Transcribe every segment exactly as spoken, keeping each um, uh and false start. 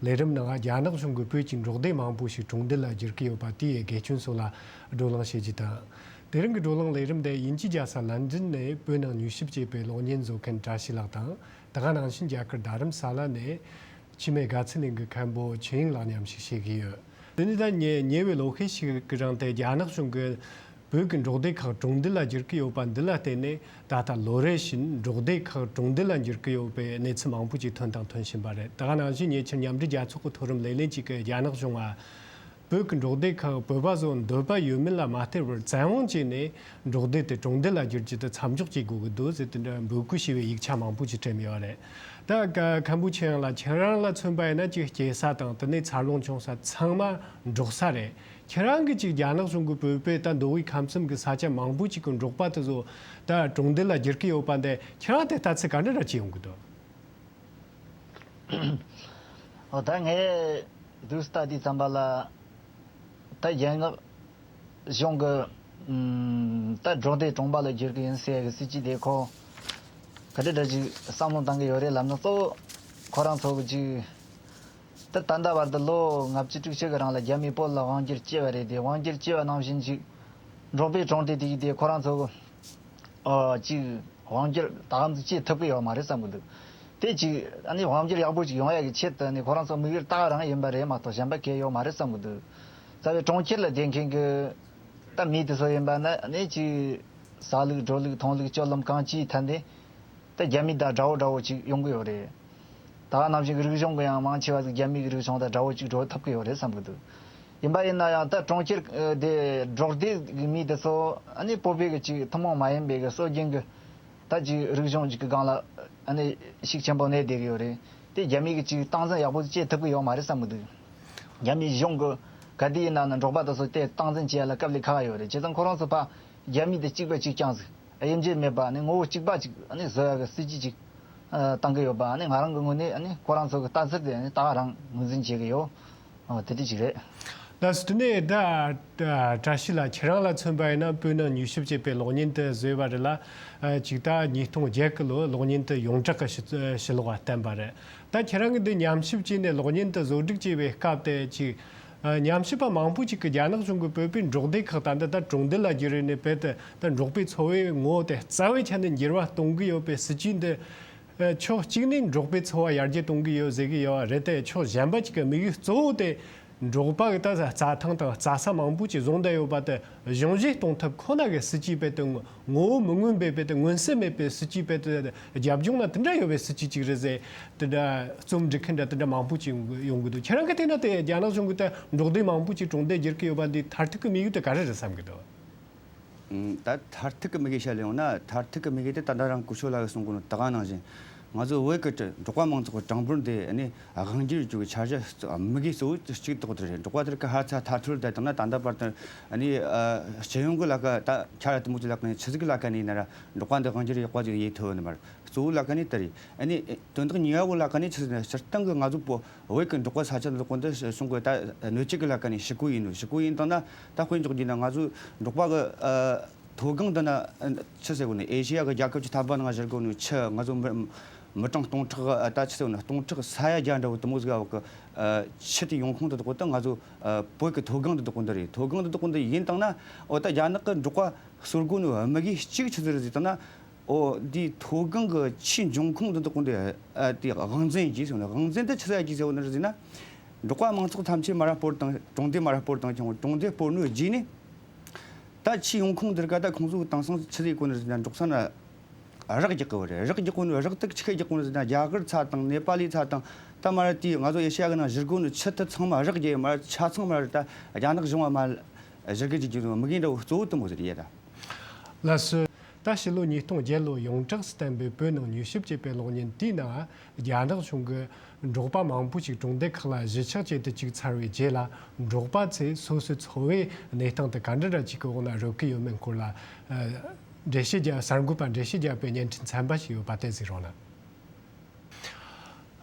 ལས་རིམ་ནང་རྒྱ་ནག་གཞུང་གིས་བོད་ཀྱི་འབྲོག་སྡེ་མང་པོ་ཞིག་གྲོང་སྡེ་ལ་བསྒྱུར་གྱི་ཡོད་པ་དེའི་དགེ་སྐྱོན་སོགས་ལ་བགྲོ་གླེང་བྱེད་རྒྱུ་དང་། དེ་རིང་གི་བགྲོ་གླེང་ལས་རིམ་དེ་དབྱིན་ཇིའི་རྒྱལ་ས་ལན་ཀྲན་ནས་བོད་ནང་མྱུལ་ཞིབ་བྱས་པའི་གློག་བརྙན་བཟོ་མཁན་བཀྲ་ཤིས་ལགས་དང་། དེ་ག་ནང་བཞིན་རྒྱ་གར་རྡ་རམ་ས་ལ་ནས་འཆི་མེད་དགའ་ཚལ་གླིང་གི་མཁན་པོ་ཆོས་དབྱིངས་ལགས་མཉམ་ཞུགས་བྱེད་ཀྱི་ཡོད། དེ་ནི་ད་ཉེ་ཉེ་བའི་ལོ་ཤས་ཤིག་གི་རིང་དེ་རྒྱ་ནག་གཞུང་གིས་བོད་ཀྱི་འབྲོག་སྡེ་ཁག་གྲོང་སྡེ་ལ་བསྒྱུར་གྱི་ཡོད་པ་འདི་ལ་བརྟེན་ནས། ད་ལྟ་ལོ་རེ་བཞིན་འབྲོག་སྡེ་ཁག་གྲོང་སྡེ་ལ་འགྱུར་གྱི་ཡོད་པའི་གནས་ཚུལ་མང་པོ་ཅིག་ཐོན་དང་ཐོན་བཞིན་པ་རེད། ད་ག་ནང་བཞིན་ཉེ་ཆར་མཉམ་འབྲེལ་རྒྱལ་ཚོགས་ཀྱི་མཐོ་རིམ་ལས་བློན་ཅིག་གིས་རྒྱ་ནག་གཞུང་ང་བོད་ཀྱི་འབྲོག་སྡེ་ཁག་བོད་པ་ཚོ་འདོད་པ་ཡོད་མེད་ལ་མ་ལྟོས་པར་བཙན་དབང་བྱས་ནས་འབྲོག་སྡེ་དེ་གྲོང་སྡེ་ལ་བསྒྱུར་རྒྱུ་དེ་མཚམས་འཇོག་བྱེད་དགོས་ཀྱི་འདུག་ཟེར་དེ་འདྲ་འབོད་སྐུལ་བྱས་པའི་ཡིག་ཆ་མང་པོ་ཅིག་བྲིས་ཡོད་རེད། ད་ཀ་མཁན་པོ་ཆོས་དབྱིངས་ལགས། ཁྱེད་རང་ལ་མཚོན་པ་ཡིན་ན་ཅིག་སྐྱེས་ས་དང་དེ་ནས་འཚར་ལོངས་བྱུང་ས་ཚང་མ་འབྲོག་ས་རེད། ཁྱེད་རང་གིས་ཅིག་རྒྱ་ནག་གཞུང་གིས་བོད་པའི་ད་མདོ་དབུས་ཁམས་གསུམ་གྱི་ས་ཆ་མང་པོ་ཅིག་གི་འབྲོག་པ་དེ་ཚོ་ད་གྲོང་སྡེ་ལ་བསྒྱུར་གྱི་ཡོད་པ་འདི་ཁྱེད་རང་དེ་ལྟ་ཚུལ་ག་འདྲ་འདྲ་ཅིག་ཡོང་གི་འདུག་ཨོ་ད་ངས་དུས་ལྟ་དུས་ཙམ་པ་ལ་ད་རྒྱ་ནག་གཞུང་གི་ཨམ་ད་འབྲོག་སྡེ་གྲོང་པ་ལ་བསྒྱུར་གྱི་ཡིན་ཟེར་གི་སྲིད་ཇུས་དེ་ཁོ་ག་འདྲ་འདྲ་ཅིག་བསམ་བློ་བཏང་གི་ཡོད་རེད་ལབ་ན། གཙོ་བོ་ཁོ་རང་ཚོ་གི་ཅིག་ད་ད་ལྟ་བར་དུ་ལོ་ལྔ་བཅུ་དྲུག་ཅུ་གི་རིང་ལ་རྒྱ་མིས་བོད་ལ་དབང་སྒྱུར་བྱས་པ་རེད་དེ། དབང་སྒྱུར་བྱས་པ་ནང་བཞིན་ཅིག་འབྲོག་པའི་གྲོང་སྡེ་དེ་གི་དེ་ཁོ་རང་ཚོ་ཨ་ཅིག་དབང་སྒྱུར་ད་ག་ཚོད་བྱེད་ཐུབ་ཀྱི་ཡོད་མ་རེད་བསམ་གི་འདུག་དེ་ཅིག་ཨ་ནི་དབང་སྒྱུར་ཡག་པོ་ཅིག་ཡོང་ཡ་གི་ཆེད་དུ་ནི་ཁོ་རང་ཚོ་དམིགས་ཡུལ་ད་ག་རང་ཡིན་པ་རེད་མ་གཏོགས་གཞན་པ་གང་ཡང་ཡོད་མ་རེད་བསམ་གི་འདུག་རྩ་བའི་གྲོང་ཁྱེར་ལ་བསྡད་མཁན་གི་ད་མི་དེ་ཚོ་ཡིན་པ་ན་ཨ་ནི་ཅིག་ཟ་ལུགས་འགྲོ་ལུགས་འཐུང་ལུགས་སྤྱོད་ལམ་གང་ཅིའི་ཐད་ནས། ད་རྒྱ་མི་དང་འདྲ་བོ་འདྲ་བོ་ཅིག་ཡོང་གི་ཡོད་རེད། ད་ག་ནང་བཞིན་གྱི་རིག་གཞུང་གི་ཡང་མང་ཆེ་བ་ཟིག་རྒྱ་མི་གི་རིག་གཞུང་དང་འདྲ་བོ་ཅིག་འགྲོ་ཐུབ་ཀྱི་ཡོད་རེད་བསམ་གི་འདུག་ཡིན་པ་ཡིན་ན་ཡང་ད་གྲོང་ཁྱེར་ཨ་དེ་འབྲོག་སྡེ་གི་མི་དེ་ཚོ་ཨ་ནི་བོད་པའི་གི་ཅིག་ཐུན་མོང་མ་ཡིན་པའི་གི་སྲོལ་རྒྱུན་གི་ད་ཅིག་རིག་གཞུང་ཅིག་གི་སྒང་ལ་ཨ་ནི་ཤུགས་ཆེན་པོ་གནས་བསྡད་གི་ཡོད་རེད། དེ་རྒྱ་མི་གི་ཅིག་སྟངས་འཛིན་ཡག་པོ་ཅིག་བྱེད་ཐུབ་ཀྱི་ཡོད་མ་རེད་བསམ་གི་འདུག་རྒྱ་མི་གཞུང་གི་ག་དུས་ཡིན་ན་ནི་འབྲོག་པ་དེ་ཚོ་དེ་སྟངས་འཛིན་བྱེད་ཡ་ལ་དཀའ་ལས་ཁག་ཡོད་རེད། བྱས་ཙང་ཁོ་རང་ཚོ་ཕ་རྒྱ་མི་དེ་གཅིག་པ་གཅིག་རྐྱང་ཟིག་དབྱེ་འབྱེད་མེད་པ་ནི་ངོ་བོ་གཅིག་པ་གཅིག་ཨ་ནི་བཟོ་ཡག་གི་སྲིད་ཇུས་གཅིག་ཨ་བཏང་གི་ཡོད་པ་ཨ་ནི་ང་རང་གི་ངོས་ནས་ཨ་ནི་ཁོ་རང་ཚོ་གི་ལྟ་ཚུལ་དེ་ཨ་ནི་ད་ག་རང་ངོས་འཛིན་བྱེད་ཀྱི་ཡོད། ཨ་དེ་དེ་གཅིག་རེད། ལགས་སོ། དེ་ནས་ད་བཀྲ་ཤིས་ལགས། ཁྱེད་རང་ལ་མཚོན་པ་ཡིན་ན་བོད་ནང་མྱུལ་ཞིབ་བྱས་པའི་གློག་བརྙན་དེ་བཟོས་པ་རེད་ལ། ཨ་ཅིག་ད་ཉིས་སྟོང་བརྒྱད་གི་ལོ་གློག་བརྙན་དེ་ཡོངས་གྲགས་ཀྱི་ཕྱི་ཕྱི་ལོགས་ལ་བསྟན་པ་རེད། ད་ཁྱེད་རང་གིས་འདི་ཉམས་ཞིབ་བྱས་ནས་གློག་བརྙན་དེ་བཟོ་སྒྲིག་བྱས་པའི་སྐབས་དེ་ཅིག་ཨ་ཉམས་ཞིབ་པ་མང་པོ་ཅིག་གིས་རྒྱ་ནག་གཞུང་གིས་བོད་པའི་འབྲོག་སྡེ་ཁག་ད་ལྟ་ད་གྲོང་སྡེ་ལ་བསྒྱུར་ནས་བོད་དེ་ད་འབྲོག་པའི་འཚོ་བའི་ངོ་བོ་དེ་རྩ་བའི་ཆ་ནས་འགྱུར་བ་གཏོང་གི་ཡོད་པའི་སྲིད་ཇུས་འདི། ཨ་ཕྱོགས་གཅིག་ནས་འབྲོག་པའི་འཚོ་བ་ཡར་རྒྱས་གཏོང་གི་ཡོད་ཟེར་གི་ཡོད་རེད་དེ། ཕྱོགས་གཞན་པ་ཅིག་གི་དམིགས་ཡུལ་གཙོ་བོ་དེ་འབྲོག་པ་གི་ད་རྩྭ་ཐང་དང་རྩྭ་ས་མང་པོ་ཅིག་བཟུང་བསྡད་ཡོད་པ་དེ་གཞུང་བཞེས་གཏོང་ཐབས་ཁོ་ན་གི་སྲིད་ཇུས་བོད་དེ་ངོ་བོ་མི་མངོན་པའི་བོད་དེ་མངོན་གསལ་མེད་པའི་སྲིད་ཇུས་བོད་དེ། རྒྱབ་ལྗོངས་ལ་དེ་འདྲ་ཡོད་པའི་སྲིད་ཇུས་ཅིག་རེད་ཟེར། དེ་འདྲ་རྩོམ་འབྲི་མཁན་འདྲ་དེ་འདྲ་མང་པོ་ཅིག་ཡོང་གི་འདུག་ཁྱེད་རང་གིས་བལྟས་ན་དེ་རྒྱ་ནག་གཞུང་གིས་ད་འབྲོག་སྡེ་མང་པོ་ཅིག་གྲོང་སྡེ་བསྒྱུར་གི་ཡོད་པ་འདི་མཐར་ཐུག་གི་དམིགས་ཡུལ་དེ་ག་རེ་རེད་བསམ་གི་འདུག་ཨུམ། ད་མཐར་ཐུག་གི་དམིགས་ཡུལ་བཤད་ལེ་ཡོང་ན། མཐར་ཐུག་གི་དམིགས་ཡུལ་དེ་ད་ལྟ་རང་སྐུ་ཞབས་ལགས་ཀྱིས་གསུང་གོ་ནོ་ད་ག་ནང་བཞིན། ང་ཚོ་བོད་ཀྱི་གྲ་འབྲོག་པ་མང་ཚོགས་ཀྱི་གྲངས་འབོར་འདི་ནི་དབང་སྒྱུར་བཅུག་གི་འཆར་གཞི་གཙོ་དམིགས་ཡུལ་གཙོ་བོ་གཅིག་དེ་རེད། འབྲོག་པ་དེར་གི་ཧ་ཚ་ཐ་ཐུར་དེ་དང་ན་ད་ལྟ་བར་དུ་ནི་ཨ་སྤྱི་ཡོངས་ཀྱི་ལ་ཀ་ད་ཁྱེད་རང་དེ་མོ་ཅིག་ལ་ཀ་ནི་ཆི་ཟིག་གི་ལ་ཀ་ནི་ན་ར་འབྲོག་པ་འདི་དབང་སྒྱུར་ཡག་པ་ཅིག་ཡེད་ཐུབ་ནི་མ་རེད། གཙོ་བོ་ལ་ཀ་ནི་དེ་རེད། ཨ་ནི་དོན་དག་གཉིས་པ་བོ་ལ་ཀ་ནི་ཆི་ཟེར་ན་སྤྱིར་བཏང་གི་ང་ཚོ་བོད་བོད་ཀྱི་འབྲོག་པ་ས་ཆ་འདི་དག་འདི་གསུང་གི་ད་སྣོད་བཅུད་ཀྱི་ལ་ཀ་ནི་ཕྱུག་པོ་ཡིན་ནོ། ཕྱུག་པོ་ཡིན་དང་ན་ད་དཔེ་འཇོག་རྒྱུ་ན་ང་ཚོ་འབྲོག་པ་གི་ཨ་མཐོ་སྒང་འདི་ན་ཆི་ཟེར་གོ་ནི་ཨེ་ཤེ་ཡ་གི་རྒྱལ་ཁབ་ཀྱི་ཐ་པ་ནང་བཞུར་གོ་ནི་ཆུ་ང་ཚོ་མི་མི་གྲངས་སྟོང་ཕྲག་ཨ་ད་ཆི་ཟེར་གོ་ནི་སྟོང་ཕྲག་ས་ཡ་བརྒྱ་འདྲ་བོ་དེ་མོ་ཟིག་ག་བ་གི་ཨ་ཆུ་དེ་ཡོང་ཁུངས་འདི་དག་འདི་ང་ཚོ་ཨ་བོད་ཀྱི་མཐོ་སྒང་འདི་དག་འདི་རེད། མཐོ་སྒང་འདི་དག་འདི་ཡིན་དང་ན་འོ་ད་རྒྱ་ནག་གི་འབྲོག་པ་གསོ་དགོས་ནི་དམིགས་ཡུལ་གཅིག་ཆི་ཟིག་རེད་ཟེར་དང་ན། འོ་འདིའི་མཐོ་སྒང་གི་ཆུའི་འབྱུང་ཁུངས་འདི་དག་འདི་ཨ་དེ་དབང་འཛིན་གྱིས་ཟེར་ན། དབང་འཛིན་དེ་ཆི་ཟིག་གྱིས་ཟེར་བ་ནི་རེད་ཟེར་ན། འབྲོག་པ་མང་ཚོགས་ཐམས་ཅད་མ་ར་སྤོར་དང་། གྲོང་སྡེ་མ་ར་སྤོར་དང་ཀྱང་། གྲོང་སྡེ་སྤོར་ནོའི་རྗེས་ནས་ད་ཆུའི་ཡོང་ཁུངས་འདི་ར་ག་ད་ཁོང་ཚོ་དེང་སང་ཆི་ཟིག་གོ་ནི་རེད་ཟེར་ན། འབྲོག་ས་ན་རགས་རྒྱག་གི་བ་རེད། རགས་རྒྱག་གོ་ནི་རགས་དེ་ཆི་ག་རྒྱག་གོ་ནི་ཟེར་ན། རྒྱ་གར་ཚ་དང་ནེ་པ་ལི་ཚ་དང་ད་མ་ར་དེ་ང་ཚོ་ཨེ་ཤ་ཡ་གི་ནང་བཞུར་གོ་ནི་ཆུ་དེ་ཚང་མ་རགས་རྒྱག་ཡོད་མ་ར། ཆ་ཚང་མ་ར་ད་རྒྱ་ནག་གཞུང་བ་མ་བཞུར་གི་འཇུག་གི་ཡོད། དམིགས་ཡུལ་འདྲ་བོ་གཙོ་བོ་དེ་མོ་ཟིག་རེད་ཡ་ད། ལགས་སོ། ད་ཕྱི་ལོ་ཉིས་སྟོང་བརྒྱད་ལོ་ཡོངས་གྲགས་སུ་བསྟན་པའི་བོད་ནང་མྱུལ་ཞིབ་བྱས་པའི་གློག་བརྙན་དེའི་ནང་རྒྱ་ནག་གཞུང་གིས་འབྲོག་པ་མང་པོ་ཞིག་གྲོང་སྡེ་ཁག་ལ་གཞིས་ཆགས་བྱས་ཏེ་བཅུག་ཚར་བའི་རྗེས་ལ། འབྲོག་པ་ཚོས་སོ་སོའི་འཚོ་བའི་གནས་སྟངས་དེ་ག་འདྲ་འདྲ་ཅིག་གི་འོག་ན་རོལ་གི་ཡོད་མེད་སྐོར་ལ། ཨ་འགྲེལ་བཤད་རྒྱག་གསར་འགོད་པ་འགྲེལ་བཤད་རྒྱག་པའི་བརྙན་འཕྲིན་ཚན་པ་ཞིག་ཡོད་པ་དེ་གཟིགས་རོགས་གནང་།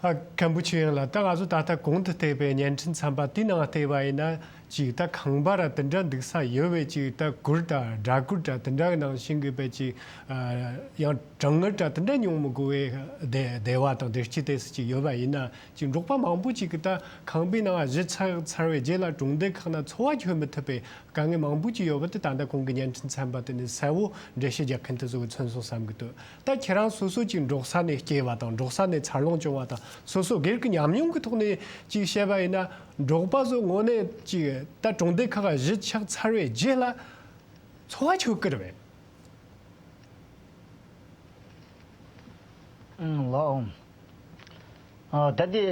ཨ། མཁན་པོ་ཆོས་དབྱིངས་ལགས། ད་ང་ཚོ་ད་ལྟ་གོང་དུ་བལྟས་པའི་བརྙན་འཕྲིན་ཚན་པ་དེའི་ནང་བལྟས་པ་ཡིན་ན། ཅིག་ད་ཁང་པ་ར་དེ་འདྲ་འདུག་ས་ཡོད་པའི་ཅིག་ད་གུར་དང་སྦྲ་གུར་དང་དེ་འདྲ་གི་ནང་བཞིན་གི་པའི་ཅིག་ཨ། ཡང་གྲང་ངར་དང་དེ་འདྲ་མྱོང་མི་དགོས་པའི་བདེ་བདེ་བ་དང་བདེ་སྐྱིད་དེ་ཚོ་ཅིག་ཡོད་པ་ཡིན་ན། ཅིག་འབྲོག་པ་མང་པོ་ཅིག་གི་ད་ཁང་པའི་ནང་གཞི་ཆགས་ཚར་བའི་རྗེས་ལ་གྲོང་སྡེ་ཁག་ན་འཚོ་བ་སྐྱེལ་མི་ཐུབ་པའི་དཀའ་ངལ་མང་པོ་ཅིག་ཡོད་པ་དེ་ད་ལྟ་གོང་གི་བརྙན་འཕྲིན་ཚན་པ་དེ་ནས་གསལ་བོ་འགྲེལ་བཤད་རྒྱག་མཁན་དེ་ཚོ་གིས་མཚོན་སོང་བསམ་གི་འདུག་ད་ཁྱེད་རང་སོ་སོ་ཅིག་འབྲོག་ས་ནས་སྐྱེས་པ་དང་འབྲོག་ས་ནས་འཚར་ལོངས་བྱུང་བ་དང་སོ་སོ་སྒེར་གྱི་ཉམས་མྱོང་གི་ཐོག་ནས་ཅིག་བཤད་པ་ཡིན་ན། འབྲོག་པ་ཚོ་དངོས་གནས་ཅིག་ད་གྲོང་སྡེ་ཁག་ག་གཞི་ཆགས་ཚར་བའི་རྗེས་ལ་འཚོ་བ་སྐྱེལ་གི་རེད་པས། ཨང་། ལགས་འོང་། ཨ། ད་དེ་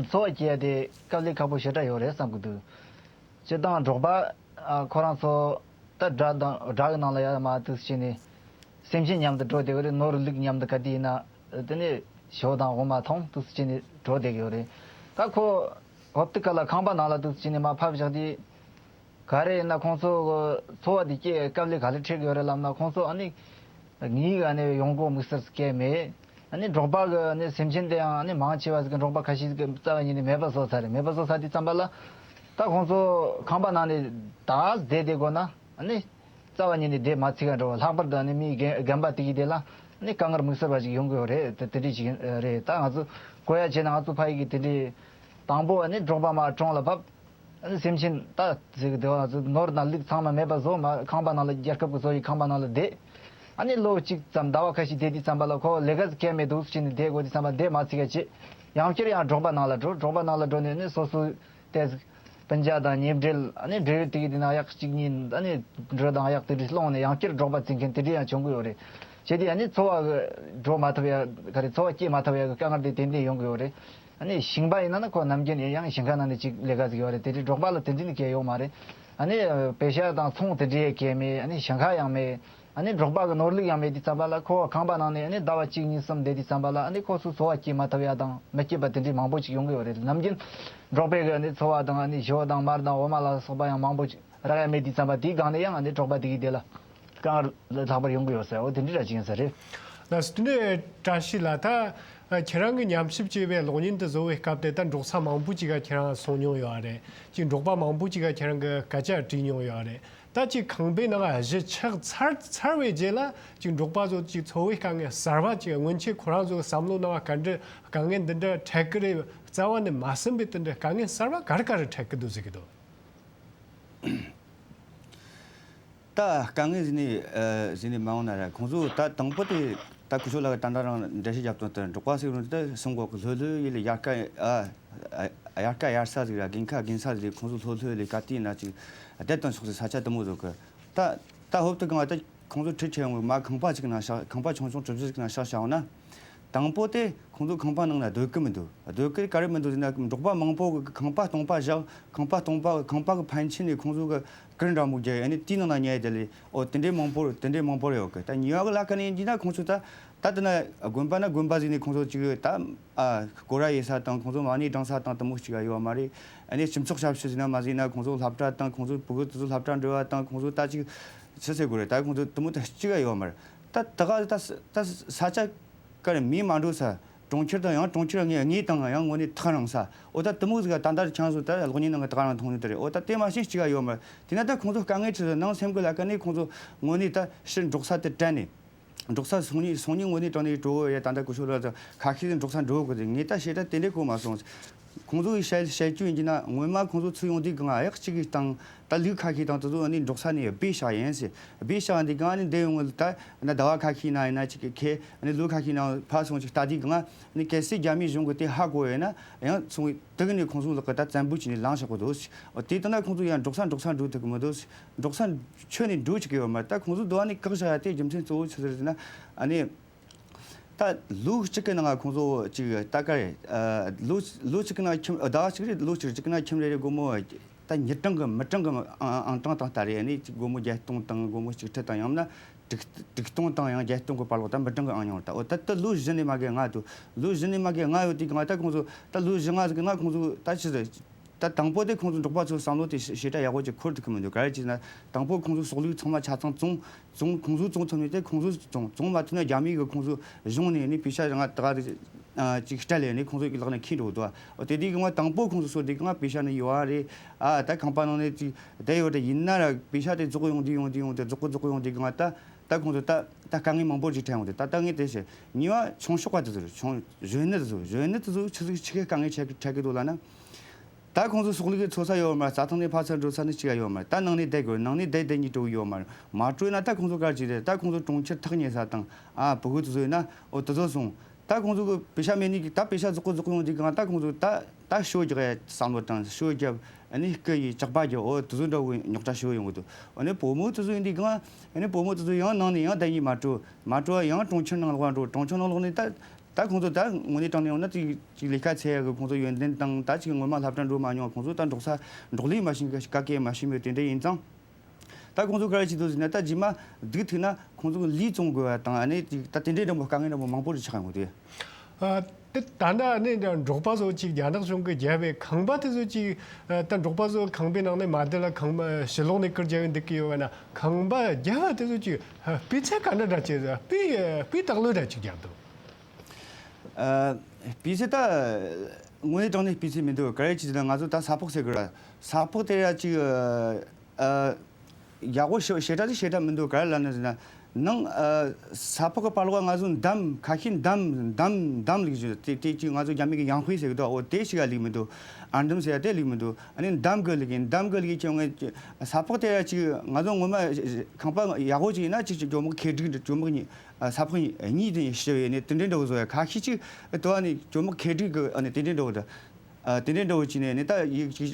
འཚོ་བ་སྐྱེལ་ཡ་དེ་དཀའ་ལས་ཁག་པོ་ཞེ་དྲག་ཡོད་རེད་བསམ་གི་འདུག་སྤྱིར་བཏང་འབྲོག་པ། ཨ། ཁོ་རང་ཚོ་ད་སྦྲ་དང་སྦྲ་གི་ནང་ལ་ཡར་མར་འདུག་སེ་བྱས་ནས་སེམས་ཅན་མཉམ་དུ་འགྲོ་བསྡད་ཀྱི་རེད། ནོར་ལུག་མཉམ་དུ་ག་དུས་ཡིན་ན་དེ་ནས་ཞོ་དང་འོ་མ་འཐུང་འདུག་སེ་བྱས་ནས་འགྲོ་བསྡད་ཀྱི་ཡོད་རེད། ད་ཁོ་འོབ་ཏི་ཀ་ལ་ཁང་པ་ནང་ལ་འདུག་སེ་བྱས་ནས་མར་ཕབ་བཞག་དུས། ག་རེ་ཡིན་ན་ཁོང་ཚོ་གི་འཚོ་བ་འདི་སྐྱེལ་དཀའ་ལས་ག་ལེར་འཕྲད་ཀྱི་ཡོད་རེད་ལབ་ན། ཁོང་ཚོ་ཨ་ནི་ངའི་ཨ་ནི་ཡོང་སྒོ་དམིགས་བསལ་སྐྱེལ་མེད། ཨ་ནི་འབྲོག་པ་གི་ཨ་ནི་སེམས་ཅན་དེ་ཡང་ཨ་ནི་མང་ཆེ་བ་ཟིག་གི་འབྲོག་པ་ཁ་ཤས་ཟིག་གི་རྩ་བ་ཉིད་ནས་མེད་པ་བཟོ་ཚར་རེད། མེད་པ་བཟོ་ཚར་དུས་ཙམ་པ་ལ། ད་ཁོང་ཚོ་ཁང་པ་ནང་ནས་ད་བསྡད་བསྡད་དགོས་ན་ཨ་ནི་རྩ་བ་ཉིད་ནས་བསྡད་མ་ཚུགས་ག་འགྲོ། ལྷག་པར་དུ་ཨ་ནི་མི་རྒན་རྒན་པ་དེ་གི་དེ་ལ་ཨ་ནི་དཀའ་ངལ་དམིགས་བསལ་བ་ཞིག་ཡོང་གི་ཡོད་རེད། དེ་དེ་འདྲ་ཞིག་རེད། ད་ང་ཚོ་གོ་ཡ་བྱས་ན་ང་ཚོ་ཕ་ཡུལ་གི་དེ་འདྲའི་དང་པོ་ཨ་ནི་འབྲོག་པ་མར་གྲོང་ལ་བབས། ཨ་ནི་སེམས་ཅན་ད་ཟེར་གི་འདུག་ཨ་ཚོ་ནོར་དང་ལུག་ཚང་མ་མེད་པ་བཟོ། མ་ཁང་པ་ནང་ལ་རྒྱལ་ཁབ་ཀྱི་བཟོ་བའི་ཁང་པ་ནང་ལ་བསྡད། ཨ་ནི་ལོ་གཅིག་ཙམ་ཟླ་བ་ཁ་ཤས་བསྡད་དུས་ཙམ་པ་ལ་ཁོ་ལས་ཀ་ཟིག་གལ་མེད་འདུག་ཟེར་ནས་བསྡད་དགོས་དུས་ཙམ་པ་བསྡད་མ་ཚུགས་ཡ་བྱེད། ཡང་བསྐྱར་ཡང་འབྲོག་པ་ནང་ལ་འགྲོ། འབྲོག་པ་ནང་ལ་འགྲོ་ནས་ནི་སོ་སོའི་ཏོག་ཙམ་སྤུན་ཀྱག་དང་ཉེ་འབྲེལ་ཨ་ནི་འབྲེལ་ཡོད་དེ་གི་དེ་ན་གཡག་གཅིག་གཉིས་ཨ་ནི་འབྲུ་དང་གཡག་དེ་འདྲ་སློང་ནས་ཡང་བསྐྱར་འབྲོག་པ་བརྩི་མཁན་དེ་འདྲ་ཡང་བྱུང་གི་ཡོད་རེད། བྱས་དུས་ཨ་ནི་འཚོ་བ་གི་འགྲོ་མ་ཐུབ་ཡ་ག་རེ་འཚོ་བ་སྐྱེལ་མ་ཐུབ་ཡ་གི་དཀའ་ངལ་དེ་ཏན་ཏན་ཡོང་གི་ཡོད་རེད། ཨ་ནི་ཞིང་པ་ཡིན་ན་ནི་ཁོ་ནམ་རྒྱུན་ནས་ཡང་ཞིང་ཁ་ནང་ནས་ཅིག་ལས་ཀ་ཟིག་ཡོད་རེད། དེ་འདྲའི་འབྲོག་པ་ལ་དེ་འདྲའི་ནི་གལ་ཡོད་མ་རེད། ཨ་ནི་པེ་ཤ་དང་ཚོང་དེ་འདྲའི་གལ་མེད། ཨ་ནི་ཞིང་ཁ་ཡང་མེད། ཨ་ནི་འབྲོག་པ་གི་ནོར་ལུག་ཡང་མེད་དུས་ཙམ་པ་ལ་ཁོ་ཁང་པ་ནང་ནས་ཨ་ནི་ཟླ་བ་གཅིག་གཉིས་གསུམ་བསྡད་དུས་ཙམ་པ་ལ་ཨ་ནི་ཁོ་ཚོ་འཚོ་བ་སྐྱེལ་མ་ཐུབ་ཡ་དང་མི་སྐྱིད་པ་དེ་འདྲའི་མང་པོ་ཅིག་ཡོང་གི་ཡོད་རེད། ནམ་རྒྱུན་འབྲོག་པའི་གི་ཨ་ནི་འཚོ་བ་དང་ཨ་ནི་ཞོ་དང་མར་དང་འོ་མ་ལ་སོགས་པ་ཡང་མང་པོ་ཅིག་རག་ཡ་མེད་དུས་ཙམ་པ་དེའི་སྒང་ནས་ཡང་ཨ་ནི་འབྲོག་པ་དེ་གི་དེ་ལ་དཀའ་ངལ་ལྷག་པར་ཡོང་གི་ཡོད་ཟེར། འོ་དེ་འདྲ་འདྲ་ཅིག་ཡིན་ས་རེད། ལགས་སོ། དེ་ནས་བཀྲ་ཤིས་ལགས། ད་ཁྱེད་རང་གི་ཉམས་ཞིབ་བྱས་པའི་གློག་བརྙན་དེ་བཟོ་བའི་སྐབས་དེ་ད་འབྲོག་ས་མང་པོ་ཅིག་ག་ཁྱེད་རང་སོང་མྱོང་ཡོད་རེད། ཅིག་འབྲོག་པ་མང་པོ་ཅིག་ག་ཁྱེད་རང་གི་སྐད་ཆ་དྲིས་མྱོང་ཡོད་རེད། ད་ཅིག་ཁང་པའི་ནང་གཞི་ཆགས་ཚར་ཚར་བའི་རྗེས་ལ་ཅིག་འབྲོག་པ་ཚོ་ཅིག་འཚོ་བའི་དཀའ་ངལ་གསར་པ་ཅིག་སྔོན་ཆད་ཁོ་རང་ཚོ་བསམ་བློ་ནང་ག་འདྲ་དཀའ་ངལ་འདི་འདྲ་འཕྲད་གི་རེད། རྩ་བ་ནས་མ་བསམ་པའི་དེ་འདྲ་དཀའ་ངལ་གསར་པ་ག་རེ་ག་རེ་འཕྲད་གི་འདུག་ཟེར་གི་འདུག་ད་དཀའ་ངལ་ཟེར་ནས་ཨ་ཟེར་ནས་མ་འོང་ན་ར། ཁོང་ཚོ་ད་དང་པོ་དེ་ད་སྐུ་ཞབས་ལགས་ད་ལྟ་རང་འགྲེལ་བཤད་བརྒྱབ་སྟངས་དེ་འབྲོག་པ་ཟེར་རུང་དེ་སོང་གོ་གི་ལྷོད་ལྷོད་ཡིན་ལ་དབྱར་ཁ་ཨ་ཨ་དབྱར་ཁ་དབྱར་ས་ཟིག་ར་དགུན་ཁ་དགུན་ས་ཟིག་ཁོང་ཚོ་ལྷོད་ལྷོད་ལ་ག་དུས་ན་ཅིག་བསྡད་དང་ཆོག་སའི་ས་ཆ་དེ་མོ་ཟིག་གི། ད་ད་ཧོབ་ཏེ་གང་ད་ཁོང་ཚོ་ཁྲི་ཆེ་ཡོང་གི་མ་ཁང་པ་ཅིག་ནང་བཞག་ཁང་པ་ཆུང་ཆུང་གྲུ་བཞི་ཅིག་ནང་བཞག་བཞག་འོང་ན། དང་པོ་དེ་ཁོང་ཚོ་ཁང་པ་ནང་ན་སྡོད་གི་མི་འདུག་སྡོད་གི་ག་རེ་མི་འདུག་ཟེར་ན། འབྲོག་པ་མང་པོ་གི་ཁང་པ་སྟོང་པ་བཞག་ཁང་པ་སྟོང་པ་ཁང་པ་གི་ཕན་ཆད་ནས་ཁོང་ཚོ་གི་གུར་འདྲ་མོ་རྒྱག་ཨ་ནི་དེའི་ནང་ན་ཉལ་དེ་ལས། ཨོ་དེ་འདྲའི་མང་པོ་དེ་འདྲའི་མང་པོ་ཡོད་གི། ད་ཉེ་བ་གི་ལ་ཁ་ནས་ཡིན་གྱི་ན་ཁོང་ཚོ་ད་ད་དེ་ན་དགོན་པ་ན་དགོན་པ་ཟིག་ནས་ཁོང་ཚོ་ཅིག་ད་ཨ་སྐོར་ར་ཡེ་ས་དང་ཁོང་ཚོ་མ་ཎི་བགྲང་ས་དང་དེ་མོ་ཅིག་ཡོད་མ་རེད། ཨ་ནི་སྤྱི་ཚོགས་ཞབས་ཞུ་ཟིག་ན་མ་ཟིག་ན་ཁོང་ཚོ་སློབ་གྲྭ་དང་ཁོང་ཚོ་ཕྲུ་གུ་དེ་ཚོ་སློབ་གྲྭ་འགྲོ་བ་དང་ཁོང་ཚོ་ད་ཅིག་ཆི་ཟེར་དགོས་རེད། ད་ཁོང་ཚོ་དེ་མོ་ད་གཅིག་ག་ཡོད་མ་རེད། ད་ད་ག་ད་ད་ས་ཆ་ག་རེ་མི་མ་འགྲོ་ས། གྲོང་ཁྱེར་དང་ཡང་གྲོང་ཁྱེར་ངས་ངས་དང་ཡང་ངོ་ནས་ཐག་རིང་ས། འོ་ད་དེ་མོ་ཟིག་ག་ད་ད་ཆང་སོ་ད་གློག་བརྙན་ནང་གི་ད་ག་རང་མཐོང་ནི་དེ་རེད། འོ་ད་དེ་མ་ཤེས་གཅིག་ག་ཡོད་མ་རེད། དེ་ན་ད་ཁོང་ཚོ་དཀའ་ངལ་ཆེ་ས་ནང་སེམས་གི་ལ་ཀ་ནས་ཁོང་ཚོ་ངོ་ནས་ད་ཕྱིར་འབྲོག་ས་དེ་དྲན་ནས། འབྲོག་ས་སོང་ཉིན་སོང་ཉིན་ངོ་ནས་དྲང་ནས་འགྲོ་གི་ཡ། ད་ད་སྐུ་ཞབས་ལ་ཁ་ཤས་འབྲོག་ས་འགྲོ་གི་དེ་ངས་ད་བཤད་ད་དེ་འདྲས་གོ་མ་སོང་། ཁོང་ཚོ་གི་བཤད་བཤད་རྒྱུ་ཡིན་གྱི་ན་སྔོན་མ་ཁོང་ཚོ་ཚུར་ཡོང་དུས་གང་ཨ་ཡག་གཅིག་གི་སྟེང་ད་ལུག་ཁ་ཤས་དང་དེ་ཚོ་ནི་འབྲོག་ས་ནས་སྦས་བཞག་ཡིན་ཟེར། སྦས་བཞག་འདི་གང་ནི་འདི་ཡོང་ད་ན་ཟླ་བ་ཁ་ཤས་ན་ཡིན་ན་ཅིག་གི་ཁེ་ནི་ལུག་ཁ་ཤས་ནང་ཕར་སོང་ཅིག་ལྟ་དུས་གང་ནི་གལ་སྲིད་རྒྱ་མིའི་གཞུང་གི་དེ་ཧ་གོ་ཡོད་ན་ཡང་སོང་དེ་གི་ནི་ཁོང་ཚོ་ལག་གི་ད་བཙན་པོ་བྱས་ནས་ལངས་བཞག་གི་འདུག་ཟེར། འོ་དེ་ལྟ་ན་ཁོང་ཚོ་ཡང་འབྲོག་ས་འགྲོ་ཐུབ་གི་མི་འདུག་ཟེར། འབྲོག་ས་ཁྱོན་ནས་འགྲོ་ཅིག་གི་ཡོད་མ་རེད། ད་ཁོང་ཚོ་འདུག་ནི་བཀག་བཞག་ཡ་དེ་རྒྱུ་མཚན་གཙོ་བོ་ཆི་ཟེར་ཟེར་ན་ཨ་ནི། ད་ལོ་གཅིག་གི་ནང་ང་ཁོང་ཚོ་ཅིག་ད་ག་རེ་ཨ་ལོ་ལོ་གཅིག་གི་ནང་ཁྱིམ་ཟླ་བ་གཅིག་རེད། ལོ་གཅིག་གཅིག་གི་ནང་ཁྱིམ་རེ་རེ་སྒོར་མོ་ད་ཉིས་སྟོང་གི་མི་གྲངས་གི་ཨང་ཨང་གྲངས་དང་ལྟ་རེ་ནི་ཅིག་སྒོར་མོ་བརྒྱད་སྟོང་དང་སྒོར་མོ་གཅིག་ཁྲི་དང་ཡང་ན་དྲུག་དྲུག་སྟོང་དང་ཡང་བརྒྱད་སྟོང་གི་བར་ལོག་ད་མི་གྲངས་གི་ཨང་ཉུང་རེད། ད་འོ་ད་ད་ལོ་བཞི་ནས་མ་གི་ལྔ་འདུག་ལོ་བཞི་ནས་མ་གི་ལྔ་ཡོད་དུས་གང་ད་ཁོང་ཚོ་ད་ལོ་བཞི་ལྔ་ཟིག་གི་ནང་ཁོང་ཚོ་ད་ཆི་ཟེར། ད་དང་པོ་དེ་ཁོང་ཚོ་འབྲོག་པ་ཚོའི་བསམ་བློ་དེ་ཞེ་དྲག་ཡག་པོ་ཅིག་འཁོར་ཐུབ་ཀྱི་མི་འདུག་ག་རེ་བྱས་ན་དང་པོ་ཁོང་ཚོ་སོག་ལུག་ཚང་མ་ཆ་ཚང་བཙོང་བཙོང་ཁོང་ཚོས་བཙོང་ཐུབ་ནས་དེ་ཁོང་ཚོས་བཙོང་བཙོང་མ་ཐུབ་ན་རྒྱ་མི་གིས་ཁོང་ཚོ་གཞུང་ནས་ནས་པེ་ཤ་རང་ང་ད་ག་ཅིག་སྤྲད་ལས་ནས་ཁོང་ཚོ་གི་ལག་ནས་ཁྱེར་འགྲོ་འདུག་ཨོ་དེ་དུས་གང་དང་པོ་ཁོང་ཚོ་སོ་དེ་གང་པེ་ཤ་ནི་ཡོད་རེད། ཨ་ད་ཁང་པ་ནང་ནས་ཅིག་བསྡད་ཡོད་རེད། ཡིན་ན་ར་པེ་ཤ་དེ་རྫོགས་ཡོང་དུས་ཡོང་དུས་ཡོང་དུས་རྫོགས་གི་རྫོགས་གི་ཡོང་དུས་གང་ད་ད་ཁོང་ཚོ་ད་ད་དཀའ་ངལ་མང་པོ་ཅིག་འཕྲད་ཡོང་དུས་ད་ད་ངས་དེ་བཤད་གཉིས་པ་ཆུང་ཤོག་པ་དེ་ཚོ་རེད། ཆུང་གཞོན་ནུ་དེ་ཚོ་གཞོན་ནུ་དེ་ཚོ་ཆི་ཟིག་ཆི་གི་དཀའ་ངལ་འཕྲད་འཕྲད་གི་འདུག་ལབ་ན། ད་ཁོང་ཚོ་སོག་ལུག་གི་འཚོ་ས་ཡོད་མ་རེད། རྩྭ་ཐང་ནས་ཕར་ཚུར་འགྲོ་ས་ནི་གཅིག་ཡོད་མ་རེད། ད་ནང་ནས་བསྡད་དགོས། ནང་ནས་བསྡད་བསྡད་ཉིད་སྤྲོ་གི་ཡོད་མ་རེད། མ་སྤྲོ་ན་ད་ཁོང་ཚོ་ག་རེ་བྱེད་རེད། ད་ཁོང་ཚོ་གྲོང་ཁྱེར་ཐག་ཉེ་ས་དང་ཨ་ཕྲུ་གུ་དེ་ཚོ་ཡིན་ན་ཨོ་དེ་ཚོ་སོང་། ད་ཁོང་ཚོ་གི་པེ་ཤ་མེད་ནི་གི་ད་པེ་ཤ་རྫོགས་གི་རྫོགས་གི་ཡོང་དུས་གང་ད་ཁོང་ཚོ་ད་ད་ཤོ་རྒྱག་ཡ་བསམ་བློ་དང་ཤོ་རྒྱབ་ཨ་ནི་སྐུ་ཡི་ལྕགས་པ་རྒྱབ་ཨོ་དེ་ཚོ་འདྲ་བོ་རྙོག་དྲ་ཤོ་ཡོང་གི་འདུག་ཨ་ནི་བུ་མོ་དེ་ཚོ་ཡིན་དུས་གང་ཨ་ནི་བུ་མོ་དེ་ཚོ་ཡང་ནང་ནས་ཡང་བསྡད་ཉིད་མ་སྤྲོ། མ་སྤྲོ་བ་ཡང་གྲོང་ཁྱེར་ནང་ལོགས་འགྲོ། གྲོང་ཁྱེར་ནང་ལོགས་ནས་ད་ད་ཁོང་ཚོ་ད་དངོས་གནས་དྲང་གནས་ཡོང་ན་ཅིག་ཅིག་ལས་ཀ་འཚོལ་ཡག་གི་ཁོང་ཚོ་ཡོན་ཏན་དང་ད་ཅིག་སྔོན་མ་སློབ་གྲྭ་འགྲོ་མ་མྱོང་། ཁོང་ཚོ་ད་འབྲོག་ས་འབྲོག་ལས་མ་ཤེས་གི་ཀ་ཀའི་མ་ཤེས་མོད་དེ་འདྲ་ཡིན་ཙང་། ད་ཁོང་ཚོ་ག་རེ་བྱེད་དུ་ཟིན་ན་ད་རྗེས་མ་སྡུག་ཐུག་ན་ཁོང་ཚོ་གི་ལུད་བཙོང་དགོས་པ་དང་ཨ་ནི་ཅིག་ད་དེ་འདྲའི་འདྲ་པོ་དཀའ་ངལ་འདྲ་པོ་མང་པོ་རེ་ཆགས་ཡོང་གི་འདུག་ཨ་དེ་ད་ལྟ་ནི་འབྲོག་པ་ཚོ་ཅིག་རྒྱ་ནག་གཞུང་གི་རྒྱབ་པའི་ཁང་པ་དེ་ཚོ་ཅིག་ཨ་ད་འབྲོག་པ་ཚོ་ཁང་པའི་ནང་ནས་མ་བསྡད་ལ་ཁང་པ་ཕྱི་ལོགས་ནས་བསྐུར་རྒྱག་གི་འདུག་གི་ཡོད་པ་ན་ཁང་པ་རྒྱབ་པ་དེ་ཚོ་ཅིག་ཨ་སྤུས་ཚད་ག་འདྲ་འདྲ་ཅིག་སྤུས་སྤུས་དག་ལོས་འདྲ་ཅིག་རྒྱག་འདུག་ཨ་སྤུས་ཚད་ད་དངོས་གནས་དྲང་གནས་སྤུས་ཚད་མི་འདུག་ག་རེ་བྱས་ན་ང་ཚོ་ད་ས་ཕག་ཟེར་གི་ར་ས་ཕག་དེ་ཡ་ཅིག་ཨ། ཡག་པོ་ཞེ་ཞེ་དྲག་ཅིག་ཞེ་དྲག་མི་འདུག་ག་རེ་ལབ་ན་ཟེར་ན། ནང་ཨ་ས་ཕག་གི་པར་ལོག་ང་ཚོ་འདམ་ཁ་ཤས་འདམ་འདམ་འདམ་ལིག་ཞུ་དེ་དེ་ཅིག་ང་ཚོ་རྒྱ་མི་གི་ཡང་ཧུའེ་ཟེར་གི་འདུག་འོ་དེ་ཞིག་ལ་ལིག་མི་འདུག་ཨར་འདམ་ཟེར་ཡ་དེ་ལིག་མི་འདུག་ཨ་ནི་འདམ་གི་ལིག་ཡིན། འདམ་གི་ལིག་ཡིན་ཁྱོད་ངས་ས་ཕག་དེ་ཡ་ཅིག་ང་ཚོ་ངོ་མ་ཁང་པ་ཡག་པོ་ཅིག་ཡིན་ན་ཅིག་ཅིག་གྱོ་མོག་ཁེ་དྲུག་གྱོ་མོག་གཉིས་ཨ་ས་ཕག་གཉིས་གཉིས་དེ་ཞི་བའི་ནི་དེ་འདྲའི་འདྲ་བོ་བཟོ་ཡ་ཁ་ཤས་ཅིག་དུ་ཨ་ནི་གྱོ་མོག་ཁེ་དྲུག་གི་ཨ་ནི་དེ་འདྲའི་འདྲ་བོ་འདུག་ཨ་དེ་འདྲའི་འདྲ་བོ་བྱས་ནས་ནི་ད་ཡིག་ཅིག་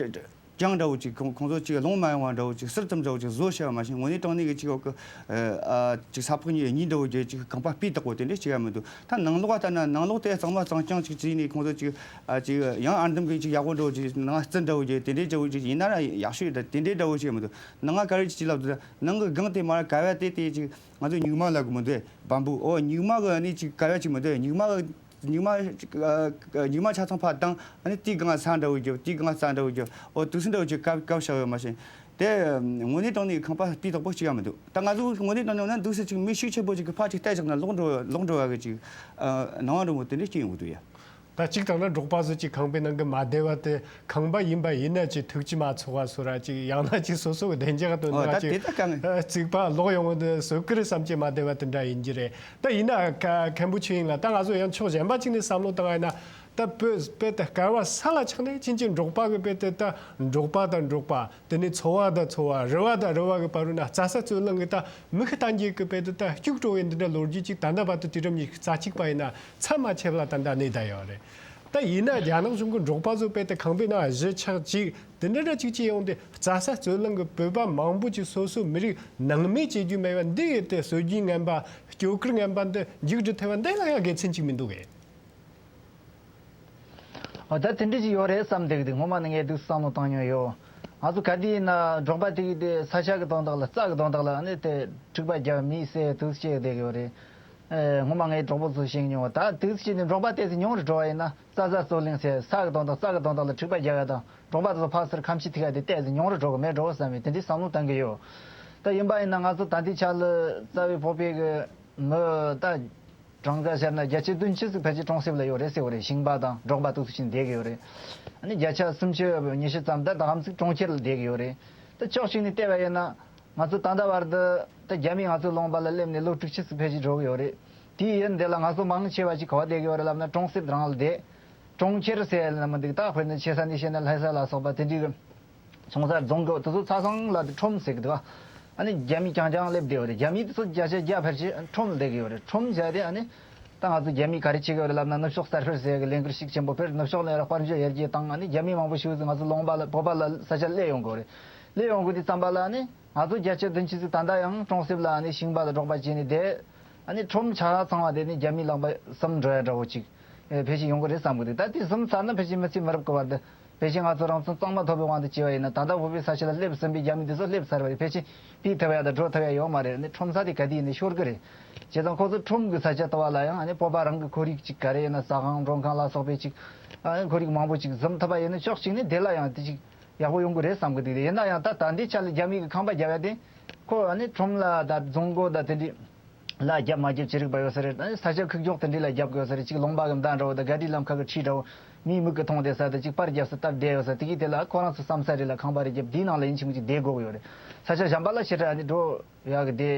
རྐྱང་འདྲ་བོ་ཅིག་ཁོང་ཁོང་ཚོ་ཅིག་ལོང་མ་ཡོང་བ་འདྲ་བོ་ཅིག་ཟུར་ཙམ་འདྲ་བོ་ཅིག་བཟོ་བྱས་པ་མ་ཟད་དངོས་གནས་དྲང་གནས་ཀྱི་ཅིག་འོག་གི་ཨ་ཅིག་ས་ཕག་གཉིས་གཉིས་འདྲ་བོ་བརྒྱབ་ཅིག་ཁང་པ་སྤུས་དག་པོ་དེ་འདྲས་ཅིག་ཡང་མི་འདུག་ད་ནང་ལོགས་ལྟ་ན་ནང་ལོགས་དེ་གཙང་མ་གཙང་རྐྱང་ཅིག་བྱས་ནས་ཁོང་ཚོ་ཅིག་ཨ་ཅིག་ཡང་ཨར་འདམ་གྱི་ཅིག་ཡག་པོ་འདྲ་བོ་ཅིག་ནང་རྩི་འདྲ་བོ་བརྒྱབ་དེ་འདྲས་འདྲ་བོ་ཅིག་ཡིན་ན་ར་ཡག་ཤོས་ཡོད། ད་དེ་འདྲས་འདྲ་བོ་ཅིག་ཡང་མི་འདུག་ནང་ང་ག་རེ་ཅིག་ཅིག་ལབ་འདུག་ད་ནང་གི་སྒང་དེ་མར་ག་བ་དེ་དེ་ཅིག་ང་ཚོ་སྨྱུག་མ་ལབ་གི་མི་འདུག་བམ་བུ་ཨོ་སྨྱུག་མ་གི་ནི་ཅིག་ག་བ་ཅིག་མི་འདུག་སྨྱུག་མ་གི་སྨྱུག་མ་ཅིག་ཨ་སྨྱུག་མ་ཆ་ཚང་ཕར་བཏང་། ཨ་ནི་དེའི་སྒང་ས་འདྲ་བོ་རྒྱབ། དེའི་སྒང་ས་འདྲ་བོ་རྒྱབ། ཨོ་དུག་སེ་འདྲ་བོ་ཅིག་བཀབ་བཀབ་བཞག་ཡོད་མ་ཤེས། དེ་དངོས་གནས་དྲང་གནས་ཁང་པ་སྤུས་དག་པོ་ཅིག་ཡང་མི་འདུག་ད་ང་ཚོ་དངོས་གནས་དྲང་གནས་ཡོང་ན་འདུག་སེ་ཅིག་མི་ཤུགས་ཆེན་པོ་ཅིག་གི་ཕར་ཅིག་བལྟས་བཞག་ན་ལོག་འགྲོ་ལོག་འགྲོ་བ་གི་ཅིག་ཨ་སྣང་བ་འདྲ་བོ་དེ་འདྲ་སྐྱེ་ཡོང་གི་འདུག་ཡ། ད་གཅིག་བཏང་ན་འབྲོག་པ་ཚོ་ཅིག་ཁང་པའི་ནང་གི་མ་བདེ་བ་དེ་ཁང་པ་ཡིན་པ་ཡིན་ན་ཅིག་ཐུགས་ཀྱི་མ་ཚོར་བ་བཟོ་ར་ཅིག་ཡང་ན་ཅིག་སོ་སོ་གི་བདེ་འཇགས་དོན་ཨོ་ད་ད་དེ་ཅིག་ད་དཀའ་ངལ། ཨ་རྩིག་པ་ལོག་ཡོང་གི་འདུག་བཟོ་གི་རེད་བསམ་གྱི་མ་བདེ་བ་དེ་འདྲ་ཡིན་གྱི་རེད། ད་ཡིན་ན་ཁ་མཁན་པོ་ཆོས་དབྱིངས་ལགས། ད་ང་ཚོ་ཡང་ཕྱོགས་གཞན་པ་ཅིག་ནས་བསམ་བློ་བཏང་བ་ཡིན་ན་ད་བོད་དཔེ་ད་བསྐལ་བ་ས་ལ་ཆགས་ནས་ཕྱིན་ཅི་འབྲོག་པ་གི་དཔེ་དེ་ད་འབྲོག་པ་དང་འབྲོག་པ། དེ་ནས་འཚོ་བ་དང་འཚོ་བ། རི་བ་དང་རི་བ་གི་བར་རུ་ན་རྩྭ་ས་རྩོད་གླེང་གི་ད་མི་ཤི་རྟ་འགྱེལ་གི་དཔེ་དེ་ད་སྐྱུག་བྲོ་བའི་འདི་འདྲ་ལོ་རྒྱུས་ཅིག་ད་ལྟ་བར་དུ་དུས་རབས་ཉི་ཤུ་རྩ་གཅིག་པ་ཡིན་ན་མཚམས་མ་ཆད་པ་ལ་ད་ལྟ་གནས་བསྡད་ཡོད་རེད། ད་ཡིན་ན་རྒྱ་ནག་གཞུང་གི་འབྲོག་པ་ཚོ་དཔེ་དེ་ཁང་པའི་ནང་བཞི་ཆགས་ཅིག་དེ་འདྲ་འདྲ་ཅིག་ཅིག་ཡོང་དུས་རྩྭ་ས་རྩོད་གླེང་གི་བོད་པ་མང་པོ་ཅིག་སོ་སོའི་མི་རིགས་ནང་མི་བྱེད་རྒྱུ་མེད་པ་འདི་ཡོད་དེ་སྲོལ་རྒྱུན་ངན་པ་སྐྱོ་གར་ངན་པ་འདི་མཇུག་སྒྲིལ་ཐུབ་པ་འདི་ལ་ཡང་དགེ་མཚན་ཅིག་མི་འདུག་གས། ཨ་ད་དེ་འདྲ་ཅིག་ཡོད་རེད་བསམ་བསྡད་ཀྱི་འདུག་སྔོན་མ་ནས་ངས་འདུག་བསམ་བློ་བཏང་མྱོང་ཡོད། ང་ཚོ་ག་དུས་ཡིན་ན་འབྲོག་པ་དེ་གི་དེ་ས་ཆ་གི་དོན་དག་ལ་རྩྭ་གི་དོན་དག་ལ་ཨ་ནི་དེ་འཁྲུག་པ་རྒྱག་མི་ཟེར་དུས་བཤད་བསྡད་ཀྱི་ཡོད་རེད། ཨེ་སྔོན་མ་ངས་གྲོགས་པོ་ཚོ་བཤད་མྱོང་བ། ད་དུས་བཤད་ནས་འབྲོག་པ་ཏོག་ཙམ་ཉུང་རུ་འགྲོ་བ་ཡིན་ན་རྩྭ་ས་རྩོད་གླེང་ཟེར་ས་གི་དོན་དག་རྩྭ་གི་དོན་དག་ལ་འཁྲུག་པ་རྒྱག་ཡ་དང་འབྲོག་པ་ཚོ་ཕར་ཚུར་ཁ་མཆུ་ཐུག་ཡ་དེ་ཏོག་ཙམ་ཉུང་རུ་འགྲོ་གི་མེད་འགྲོ་བསམ་པའི་དེ་འདྲའི་བསམ་བློ་བཏང་གི་ཡོད། ད་ཡིན་པ་ཡིན་ན་ང་ཚོ་ད་ལྟའི་ཆ་ལ་རྩ་བའི་བོད་པའི་གི་མི་ད། གྲངས་ཀ་བཤད་ན་བརྒྱ་ཆ་བདུན་ཅུ་ཟིག་ཕལ་ཆེར་གྲོང་གསེབ་ལ་ཡོད་རེད་ཟེར་བ་རེད། ཞིང་པ་དང་འབྲོག་པ་ཏོག་ཙམ་ཅིག་བསྡད་ཀྱི་ཡོད་རེད། ཨ་ནི་བརྒྱ་ཆ་སུམ་ཅུ་ཉི་ཤུ་ཙམ་ད་ད་གམ་ཟིག་གྲོང་ཁྱེར་ལ་བསྡད་ཀྱི་ཡོད་རེད། ད་ཕྱོགས་གཅིག་ནས་བལྟས་པ་ཡིན་ན་ང་ཚོ་ད་ལྟ་བར་དུ་ད་རྒྱ་མིས་ང་ཚོ་ལུང་པ་ལ་སླེབས་ནས་ལོ་དྲུག་ཅུ་ཟིག་ཕལ་ཆེར་འགྲོ་གི་ཡོད་རེད། དེའི་ཡུན་དེ་ལ་ང་ཚོ་མང་ཆེ་བ་ཅིག་ག་པར་བསྡད་ཀྱི་ཡོད་རེད་ལབ་ན་གྲོང་གསེབ་རང་ལ་བསྡད། གྲོང་ཁྱེར་ཟེར་ཡ་ལ་མི་འདུག་ད་དཔེར་ན་ཆེ་ས་ནས་བཤད་ན་ལྷ་ས་ལ་སོགས་པ་དེ་འདྲའི་གི་ཆུང་ས་རྫོང་གི་དེ་ཚོ་ཆ་ཚང་ལ་དེ་ཁྲོམ་ཟེར་གི་འདུག་ཨ་ནི་རྒྱ་མི་རྐྱང་རྐྱང་སླེབས་བསྡད་ཡོད་རེད། རྒྱ་མི་དེ་ཚོ་བརྒྱ་ཆ་བརྒྱ་ཕལ་ཆེར་ཁྲོམ་ལ་བསྡད་གི་ཡོད་རེད། ཁྲོམ་བྱས་ཏེ་ཨ་ནི་ད་ང་ཚོ་རྒྱ་མིས་ག་རེ་བྱེད་གི་ཡོད་རེད་ལབ་ན་ནུབ་ཕྱོགས་གསར་སྤེལ་ཟེར་གི་ལས་འགུལ་ཤུགས་ཆེན་པོ་སྤེལ། ནུབ་ཕྱོགས་ནས་ར་དཔལ་འབྱོར་ཡར་རྒྱས་བཏང་། ཨ་ནི་རྒྱ་མི་མང་པོ་ཞིག་ང་ཚོ་ལུང་པ་ལ་བོད་པ་ལ་ས་ཆ་སླེབས་ཡོང་གི་ཡོད་རེད། སླེབས་ཡོང་གི་དུས་ཙམ་པ་ལ་ཨ་ནི་ང་ཚོ་བརྒྱ་ཆ་བདུན་ཅུ་ཙམ་ད་ལྟ་ཡང་གྲོང་གསེབ་ལ་ཨ་ནི་ཞིང་པ་དང་འབྲོག་པ་བྱས་ནས་བསྡད། ཨ་ནི་ཁྲོམ་ཆ་ཚང་བ་དེ་ནི་རྒྱ་མིའི་ལུང་པ་ཟིན་འགྲོ་ཡ་འདྲ་བོ་ཅིག་ཨེ་ཕལ་ཆེར་ཡོང་གི་རེད་བསམ་གི་འདུག་ད་དེ་ཟིན་ཚར་ན་ཕལ་ཆེར་མི་ཚེ་མི་རབས་ཀྱི་བར་དུ་ ཕལ་ཆེར་ང་ཚོ་རང་ཚོ་གཙང་མ་ཐོབ་པའི་དབང་དུ་བྱས་པ་ཡིན་ན། ད་ལྟ་བོད་པའི་ས་ཆ་ལ་སླེབས་ཟིན་པའི་རྒྱ་མི་འདི་ཚོ་སླེབས་ཚར་བ་རེད། ཕལ་ཆེར་ཕུད་ཐུབ་ཡ་དང་འགྲོ་ཐུབ་ཡ་ཡོད་མ་རེད། ཨ་ནི་ཁྲོམ་ས་དེ་ག་དུས་ཡིན་ནའི་ཤོར་གི་རེད། བྱས་ཙང་ཁོ་ཚོ་ཁྲོམ་གྱི་ས་ཆ་དུ་བ་ལ་ཡང་ཨ་ནི་བོད་པ་རང་གི་ཁོར་ཡུག་ཅིག་ག་རེ་ཡིན་ན་ཟ་ཁང་མགྲོན་ཁང་ལ་སོགས་པའི་ཅིག་ཨ་ནི་ཁོར་ཡུག་མང་པོ་ཅིག་འཛོམས་ཐུབ་པ་ཡིན་ན། ཕྱོགས་གཅིག་ནས་དེ་ལ་ཡང་དེ་ཅིག་ཡག་པོ་ཡོང་གི་རེད་བསམ་གི་འདུག་ཡིན་ན་ཡང་ད་ད་ལྟའི་ཆ་ལ་རྒྱ་མི་གི་ཁང་པ་རྒྱབ་ཡ་དེ་ཁོ་ཨ་ནི་ཁྲོམ་ལ་ད་རྫོང་སྒོ་ད་དེ་འདྲའི་ལ་རྒྱབ་མ་རྒྱབ་ཅི་རིགས་པ་ཡོད་ས་རེད། ཨ་ནི་ས་ཆ་ཁུག་ཀྱོག་དེ་འདྲའི་ལ་རྒྱབ་དགོས་ས་རེད། ཅིག་ལུང་པ་གི་མདའ་འདྲ་བོ་ད་ག་དྲིའི་ལམ་ཁ་གི་ཁྲི་འདྲ་བོ་མིའི་མིག་གི་མཐོང་བསྡད་ས་དེ་ཅིག་པར་རྒྱབ་ས་སྟབས་བདེ་ཡོད་ས་དེ་གི་དེ་ལ་ཁོ་རང་ཚོ་བསམ་ས་རེད་ལ། ཁང་པ་རེ་རྒྱབ་དེའི་ནང་ལ་ཡིན་ཕྱིན་ཅིག་བསྡད་དགོས་གི་ཡོད་རེད། ས་ཆ་གཞན་པ་ལ་ཞེ་དྲག་ཨ་ནི་འགྲོ་ཡག་གི་དེ་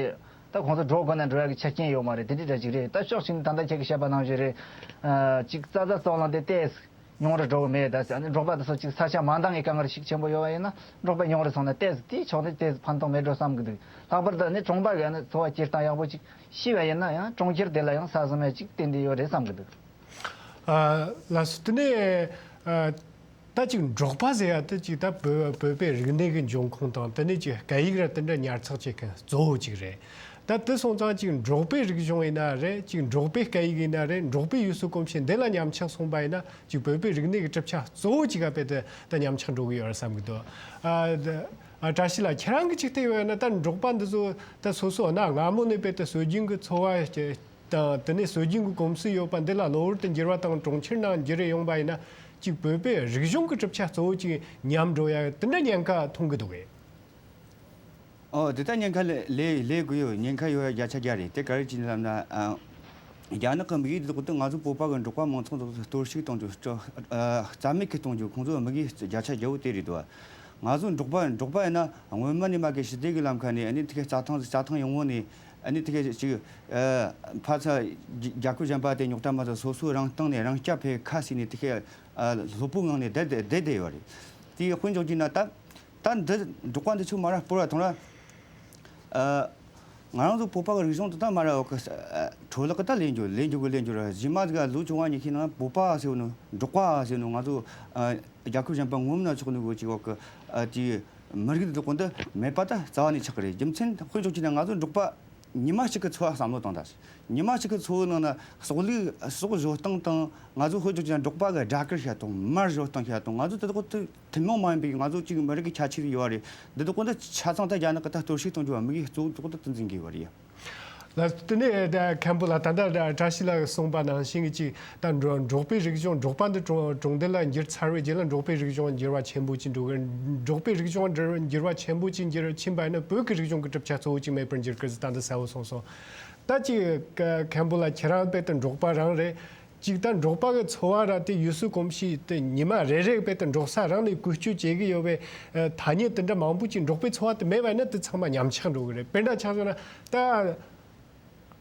ད་ཁོང་ཚོ་འགྲོ་དགོས་ན་འགྲོ་ཡག་གི་ཆ་རྐྱེན་ཡོད་མ་རེད། དེ་འདྲའི་འདྲ་ཅིག་རེད། ད་ཕྱོགས་གཅིག་ནས་ད་ལྟ་ཁྱེད་ཀྱིས་བཤད་པ་ནང་བཞིན་རེད། ཨ་ཅིག་རྩྭ་ས་བཙོང་ལ་དེ་ཏོག་ཙམ་ཉུང་རུ་འགྲོ་གི་མེད། ད་ཨ་ནི་འབྲོག་པ་དེ་ཚོ་ཅིག་ས་ཆ་མ་འདང་བའི་དཀའ་ངལ་ཤུགས་ཆེན་པོ་ཡོད་པ་ཡིན་ན་འབྲོག་པ་ཉུང་རུ་སོང་ན་ཏོག་ཙམ་དེའི་ཕྱོགས་ནས་ཏོག་ཙམ་ཕན་ཐོགས་མེད་འགྲོ་བསམ་གི་འདུག་ལྷག་པར་དུ་ཨ་ནི་གྲོང་པ་གི་ཨ་ནི་འཚོ་བ་སྐྱེལ་སྟངས་ཡག་པོ་ཅིག་ཤེས་པ་ཡིན་ན་ཡང་གྲོང་ཁྱེར་དེ་ལ་ཡང་ས་ཟིན་མེད་ཅིག་ཏན་ཏན་ཡོད་རེད་བསམ་གི་འདུག་ཨ། ལགས་སོ། དེ་ནས་ཨ། ད་ཅིག་འབྲོག་པ་ཟེར་ཡ་དེ་ཅིག་ད་བོད་བོད་པའི་རིག་གནས་ཀྱི་འབྱུང་ཁུངས་དང་དེ་ནས་ཅིག་སྐད་ཡིག་ར་དེ་འདྲ་ཉར་ཚགས་བྱེད་མཁན་གཙོ་བོ་ཅིག་རེད། ད་དེ་སོང་ཙང་ཅིག་འབྲོག་པའི་རིག་གཞུང་ཡིན་ན་རེད། ཅིག་འབྲོག་པའི་སྐད་ཡིག་ཡིན་ན་རེད། འབྲོག་པའི་ཡུལ་སྲོལ་གོམས་གཤིས་འདི་ལ་ཉམས་ཆག་སོང་པ་ཡིན་ན་ཅིག་བོད་པའི་རིག་གནས་ཀྱི་གྲུབ་ཆ་གཙོ་བོ་ཅིག་ག་དཔེ་དེ་ད་ཉམས་ཆག་འགྲོ་གི་ཡོད་རེད་བསམ་གི་འདུག་ཨ། ཨ། བཀྲ་ཤིས་ལགས། ཁྱེད་རང་གིས་ཅིག་བལྟས་ཡོད་ན་ད་འབྲོག་པ་འདི་ཚོ་ད་སོ་སོ་གནའ་སྔ་མོ་ནས་དཔེ་དེ་སྲོལ་རྒྱུན་གྱི་འཚོ་བ་དང་དེ་ནས་སྲོལ་རྒྱུན་གྱི་གོམས་སྲོལ་ཡོད་པ་འདི་ལ་གློ་བུར་དུ་འགྱུར་བ་དང་གྲོང་ཁྱེར་ནང་འགྱུར་རེ་ཡོང་པ་ཡིན་ན་ཅིག་བོད་པའི་རིག་གཞུང་གི་གྲུབ་ཆ་གཙོ་བོ་ཅིག་ཉམས་འགྲོ་ཡ་དེ་འདྲ་ཉེན་ཁ་མཐོང་གི་འདུག་གས། ཨོ་དེ་ལྟར་ཉེན་ཁ་ལས་ལས་ལས་དགོས་ཡོད། ཉེན་ཁ་ཡོད་ཡ་བརྒྱ་ཆ་བརྒྱ་རེད། དེ་ག་རེ་བྱས་ནས་ལབ་ན། ཨ། རྒྱ་ནག་གི་དམིགས་ཡུལ་དེ་དག་ཏུ་ང་ཚོ་བོད་པ་གི་འབྲོག་པ་མང་ཚོགས་དག་གཏོར་བཤིག་གཏོང་རྒྱུ། ཨ། རྩ་མེད་ཀྱི་གཏོང་རྒྱུ་ཁོང་ཚོའི་དམིགས་ཡུལ་བརྒྱ་ཆ་བརྒྱ་བོ་དེ་རེད་དོ། ང་ཚོ་འབྲོག་པ་འབྲོག་པ་ཡིན་ན་སྔོན་མ་ནས་མ་གི་ཞི་བདེ་གི་ལམ་ཁ་ནས་ཨ་ནི་དེ་གའི་རྩྭ་ཐང་རྩྭ་ཐང་ཡོང་བོ་ནས་ཨ་ནི་དེ་གའི་ཅིག་ཨ། ཕ་ཚ་རྒྱ་རྒྱ་ཁུལ་གཞན་པ་དེ་རྙོག་དྲ་མ་ཚོ་སོ་སོ་རང་སྟེང་ནས་རང་སྐྱ་འཕེར་ཁ་ཟེར་ནས་དེ་གའི་ཨ། སློབ་པོའི་ངང་ནས་བསྡད་བསྡད་བསྡད་བསྡད་ཡོད་རེད། དེའི་དཔེ་འཇོག་རྒྱུ་ན་ད་ད་འདི་འབྲོག་པ་འདི་ཚོ་མ་ར་སྤོར་བ་ཐོང་ར། ཨ། ང་རང་ཚོ་བོད་པ་གི་རིག་གཞུང་དེ་ད་མ་ར་འོ་གི་ཨ། འཕྲོ་བརླག་གི་ད་ལེན་རྒྱུ་ལེན་རྒྱུ་གི་ལེན་རྒྱུ་ར། རྗེས་མ་ཟིག་ལོ་བཅོ་ལྔ་ཉི་ཤུའི་ནང་བོད་པ་ཟེར་བ་ནོ། འབྲོག་པ་ཟེར་བ་ནོ། ང་ཚོ་ཨ། རྒྱ་ཁུལ་གཞན་པ་ངོམ་ན་ཆོག་ནི་གོ་ཅིག་འོ་གི་ཨ། དེའི་མི་རིགས་འདི་དག་འདི་མེད་པ་ད་རྩ་བ་ནས་ཆགས་གི་རེད། རྒྱུ་མཚན་དཔེ་འཇོག་རྒྱུ་ན་ང་ཚོ་འབྲོག་པ་ཉི་མ་གཅིག་གི་འཚོ་བ་བསམ་བློ་བཏང་ད། ཉི་མ་གཅིག་གི་འཚོ་བའི་ནང་ན་ཟོག་ལུག་ཟོག་བཟོ་སྟངས་དང་། ང་ཚོ་དཔེ་འཇོག་རྒྱུ་ན་འབྲོག་པ་གི་སྦྲ་གུར་བྱ་དང་། མར་བཟོ་སྟངས་བྱ་དང་། ང་ཚོ་དེ་དག་ཐུན་མོང་མ་ཡིན་པའི་ང་ཚོ་གཅིག་མི་རིགས་ཀྱི་ཁྱད་ཆོས་ཡོད་རེད། འདི་དག་འདི་ཆ་ཚང་ད་རྒྱ་ནག་གི་ད་གཏོར་བཤིག་གཏོང་རྒྱུ་བ་དམིགས་ཡུལ་གཙོ་བོ་དག་འདི་འཛིན་གྱི་ཡོད་རེད། ལགས། དེ་ནས་ད་མཁན་པོ་ལགས། ད་ལྟ་བཀྲ་ཤིས་ལགས་གསུངས་པ་ནང་བཞིན་གྱི་ཅིག་ད་འབྲོག་འབྲོག་པའི་རིག་གཞུང་། འབྲོག་པ་འདི་གྲོང་གྲོང་རྡལ་ལ་འགྱུར་ཚར་བའི་རྗེས་ལ་འབྲོག་པའི་རིག་གཞུང་འགྱུར་བ་ཆེན་པོ་ཅིག་འགྲོ་གི། འབྲོག་པའི་རིག་གཞུང་འགྱུར་འགྱུར་བ་ཆེན་པོ་ཅིག་འགྱུར་ཕྱིན་པ་ཡིན་ན་བོད་ཀྱི་རིག་གཞུང་གི་གྲུབ་ཆ་གཙོ་བོ་ཅིག་མེད་པར་འགྱུར་གི་ཟེར། ད་འདི་གསལ་བོ་གསུངས་སོང་། ད་ཅིག་མཁན་པོ་ལགས། ཁྱེད་རང་དཔེ་ད་འབྲོག་པ་རང་རེད། ཅིག་ད་འབྲོག་པ་གི་འཚོ་བ་ར་དེ་ཡུལ་སྲོལ་གོམས་གཤིས་དེ་ཉི་མ་རེ་རེ་དཔེ་ད་འབྲོག་ས་རང་ནས་བཀོལ་སྤྱོད་བྱེད་ཀྱི་ཡོད་པའི་ཨ། ཐ་སྙད་དེ་འདྲ་མང་པོ་ཅིག་འབྲོག་པའི་འཚོ་བ་དེ་མེད་པ་ཡིན་ན་དེ་ཚང་མ་ཉམས་ཆག་འགྲོ་གི་རེད། དཔེར་ན་ཆ་བཞག་ན་ད་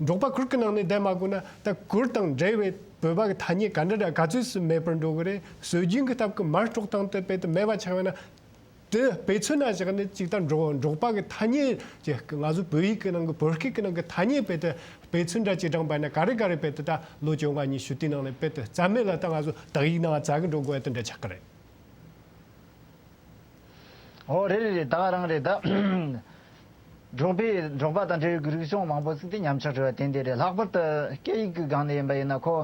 འབྲོག་པ་གུར་གྱི་ནང་ནས་བསྡད་མ་དགོས་ན། ད་གུར་དང་འབྲེལ་བའི་བོད་པ་གི་ཐ་སྙད་ག་འདྲ་འདྲ་ག་ཚོད་སུ་མེད་པར་འགྲོ་གི་རེད། སྲོལ་རྒྱུན་གྱི་སྟབས་ཀྱིས་མར་དཀྲོག་སྟངས་དེ་དཔེ་དེ་མེད་པ་ཆགས་ཡོད་ན། དེ་དཔེ་མཚོན་ན་བཞག་ནས་ཅིག་ད་འབྲོག་འབྲོག་པ་གི་ཐ་སྙད་ཅིག་ང་ཚོ་བོད་ཡིག་གི་ནང་གི་བོད་སྐད་ཀྱི་ནང་གི་ཐ་སྙད་དཔེ་དེ་དཔེ་མཚོན་འདྲ་ཅིག་བགྲངས་པ་ན་ག་རེ་ག་རེ་དཔེ་དེ་ད་ལོ་བཅོ་ལྔ་ཉི་ཤུ་དེའི་ནང་ནས་དཔེ་དེ་རྩ་མེད་ལ་ད་ང་ཚོ་དག་ཡིག་ནང་བཙལ་གི་འགྲོ་དགོས་ཡ་དེ་འདྲ་ཆགས་ཀྱི་རེད། ཨོ་རེད་རེད་རེད། ད་ག་རང་རེད་ད། འབྲོག་པའི་འབྲོག་པ་དང་འབྲེལ་ཡོད་ཀྱི་རིག་གཞུང་མང་པོ་ཞིག་དེ་ཉམས་ཆག་འགྲོ་བ་ཏན་ཏན་རེད། ལྷག་པར་དུ་སྐད་ཡིག་གི་སྒང་ནས་ཡིན་པ་ཡིན་ན་ཁོ་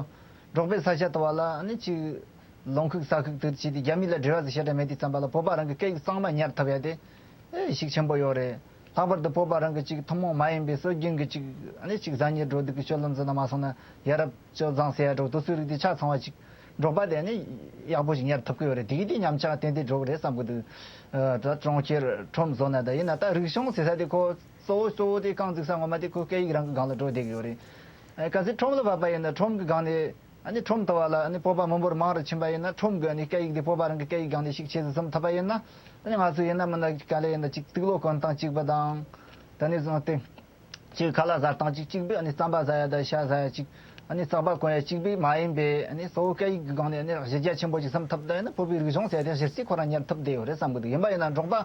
འབྲོག་པའི་ས་ཆ་དུ་བ་ལ་ནི་ཅིག་ལུང་ཁུག་ས་ཁུག་དུ་བྱས་ཏེ་རྒྱ་མི་ལ་འབྲེལ་བ་ཞེ་དྲག་མེད་དུས་ཙམ་པ་ལ་བོད་པ་རང་གི་སྐད་ཡིག་གཙང་མ་ཉར་ཐུབ་ཡ་དེ་ཨེ་ཤུགས་ཆེན་པོ་ཡོད་རེད། ལྷག་པར་དུ་བོད་པ་རང་གི་ཅིག་ཐུན་མོང་མ་ཡིན་པའི་སྲོལ་རྒྱུན་གྱི་ཅིག་ཨ་ནི་ཅིག་བཟའ་ཉལ་འགྲོ་འདུག་གི་སྤྱོད་ལམ་ཟེར་ན་མ་སོང་ན་ཡ་རབས་སྤྱོད་བཟང་ཟེར་ཡ་འགྲོ་དུས་ཚོད་རིགས་དེ་ཆ་ཚང་བ་ཅིག་འབྲོག་པ་དེ་ནི་ཡག་པོ་ཞིག་ཉར་ཐུབ་ཀྱི་ཡོད་རེད། དེ་གི་དེ་ཉམས་ཆག་ཏན་ཏན་འགྲོ་གི་རེད་བསམ་གི་འདུག་ཨ། ད་གྲོང་ཁྱེར་ཁྲོམ་བཟོ་ན་ད་ཡིན་ན་ད་རིག་གཞུང་ཟེར་ས་དེ་ཁོ་གཙོ་བོ་གཙོ་བོ་དེ་རྐང་བཙུགས་ས་ངོ་མ་དེ་ཁོ་སྐད་ཡིག་རང་གི་སྒང་ལ་འགྲོ་བསྡད་ཀྱི་ཡོད་རེད། ཨ། གལ་སྲིད་ཁྲོམ་ལ་བབས་པ་ཡིན་ན་ཁྲོམ་གི་སྒང་ནས་ཨ་ནི་ཁྲོམ་དུ་བ་ལ་ཨ་ནི་བོད་པ་མི་འབོར་མང་རུ་ཕྱིན་པ་ཡིན་ན་ཁྲོམ་གི་ཨ་ནི་སྐད་ཡིག་དེ་བོད་པ་རང་གི་སྐད་ཡིག་སྒང་ནས་ཤུགས་ཆེ་ཙམ་ཐུབ་པ་ཡིན་ན། ཨ་ནི་ང་ཚོ་ཡིན་ན་མིན་ན་ག་ལེ་ཡིན་ན་ཅིག་དུག་ལོག་གོན་སྟངས་གཅིག་པ་དང་། དེ་ནས་བཟུང་སྟེ། གཅིག་ཁ་ལག་ཟ་སྟངས་གཅིག་གཅིག་པའི་ཨ་ནི་རྩམ་པ་ཟ་ཡ་དང་ཤ་ཟ་ཡ་གཅིག་ཨ་ནི་རྩག་པ་གོན་ཡ་གཅིག་པའི་མ་ཡིན་པའི་ཨ་ནི་གཙོ་བོ་སྐད་ཡིག་གི་སྒང་ནས་ཨ་ནི་གཞི་རྒྱ་ཆེན་པོ་ཅིག་བསམ་ཐུབ་ད་ཡིན་ན་བོད་པའི་རིག་གཞུང་ཟེར་ཡ་དེ་གཞི་རྩའི་ཁོ་རང་ཉར་ཐུབ་བསྡད་ཡོད་རེད་བསམ་གི་འདུག་ཡིན་པ་ཡིན་ན་འབྲོག་པ་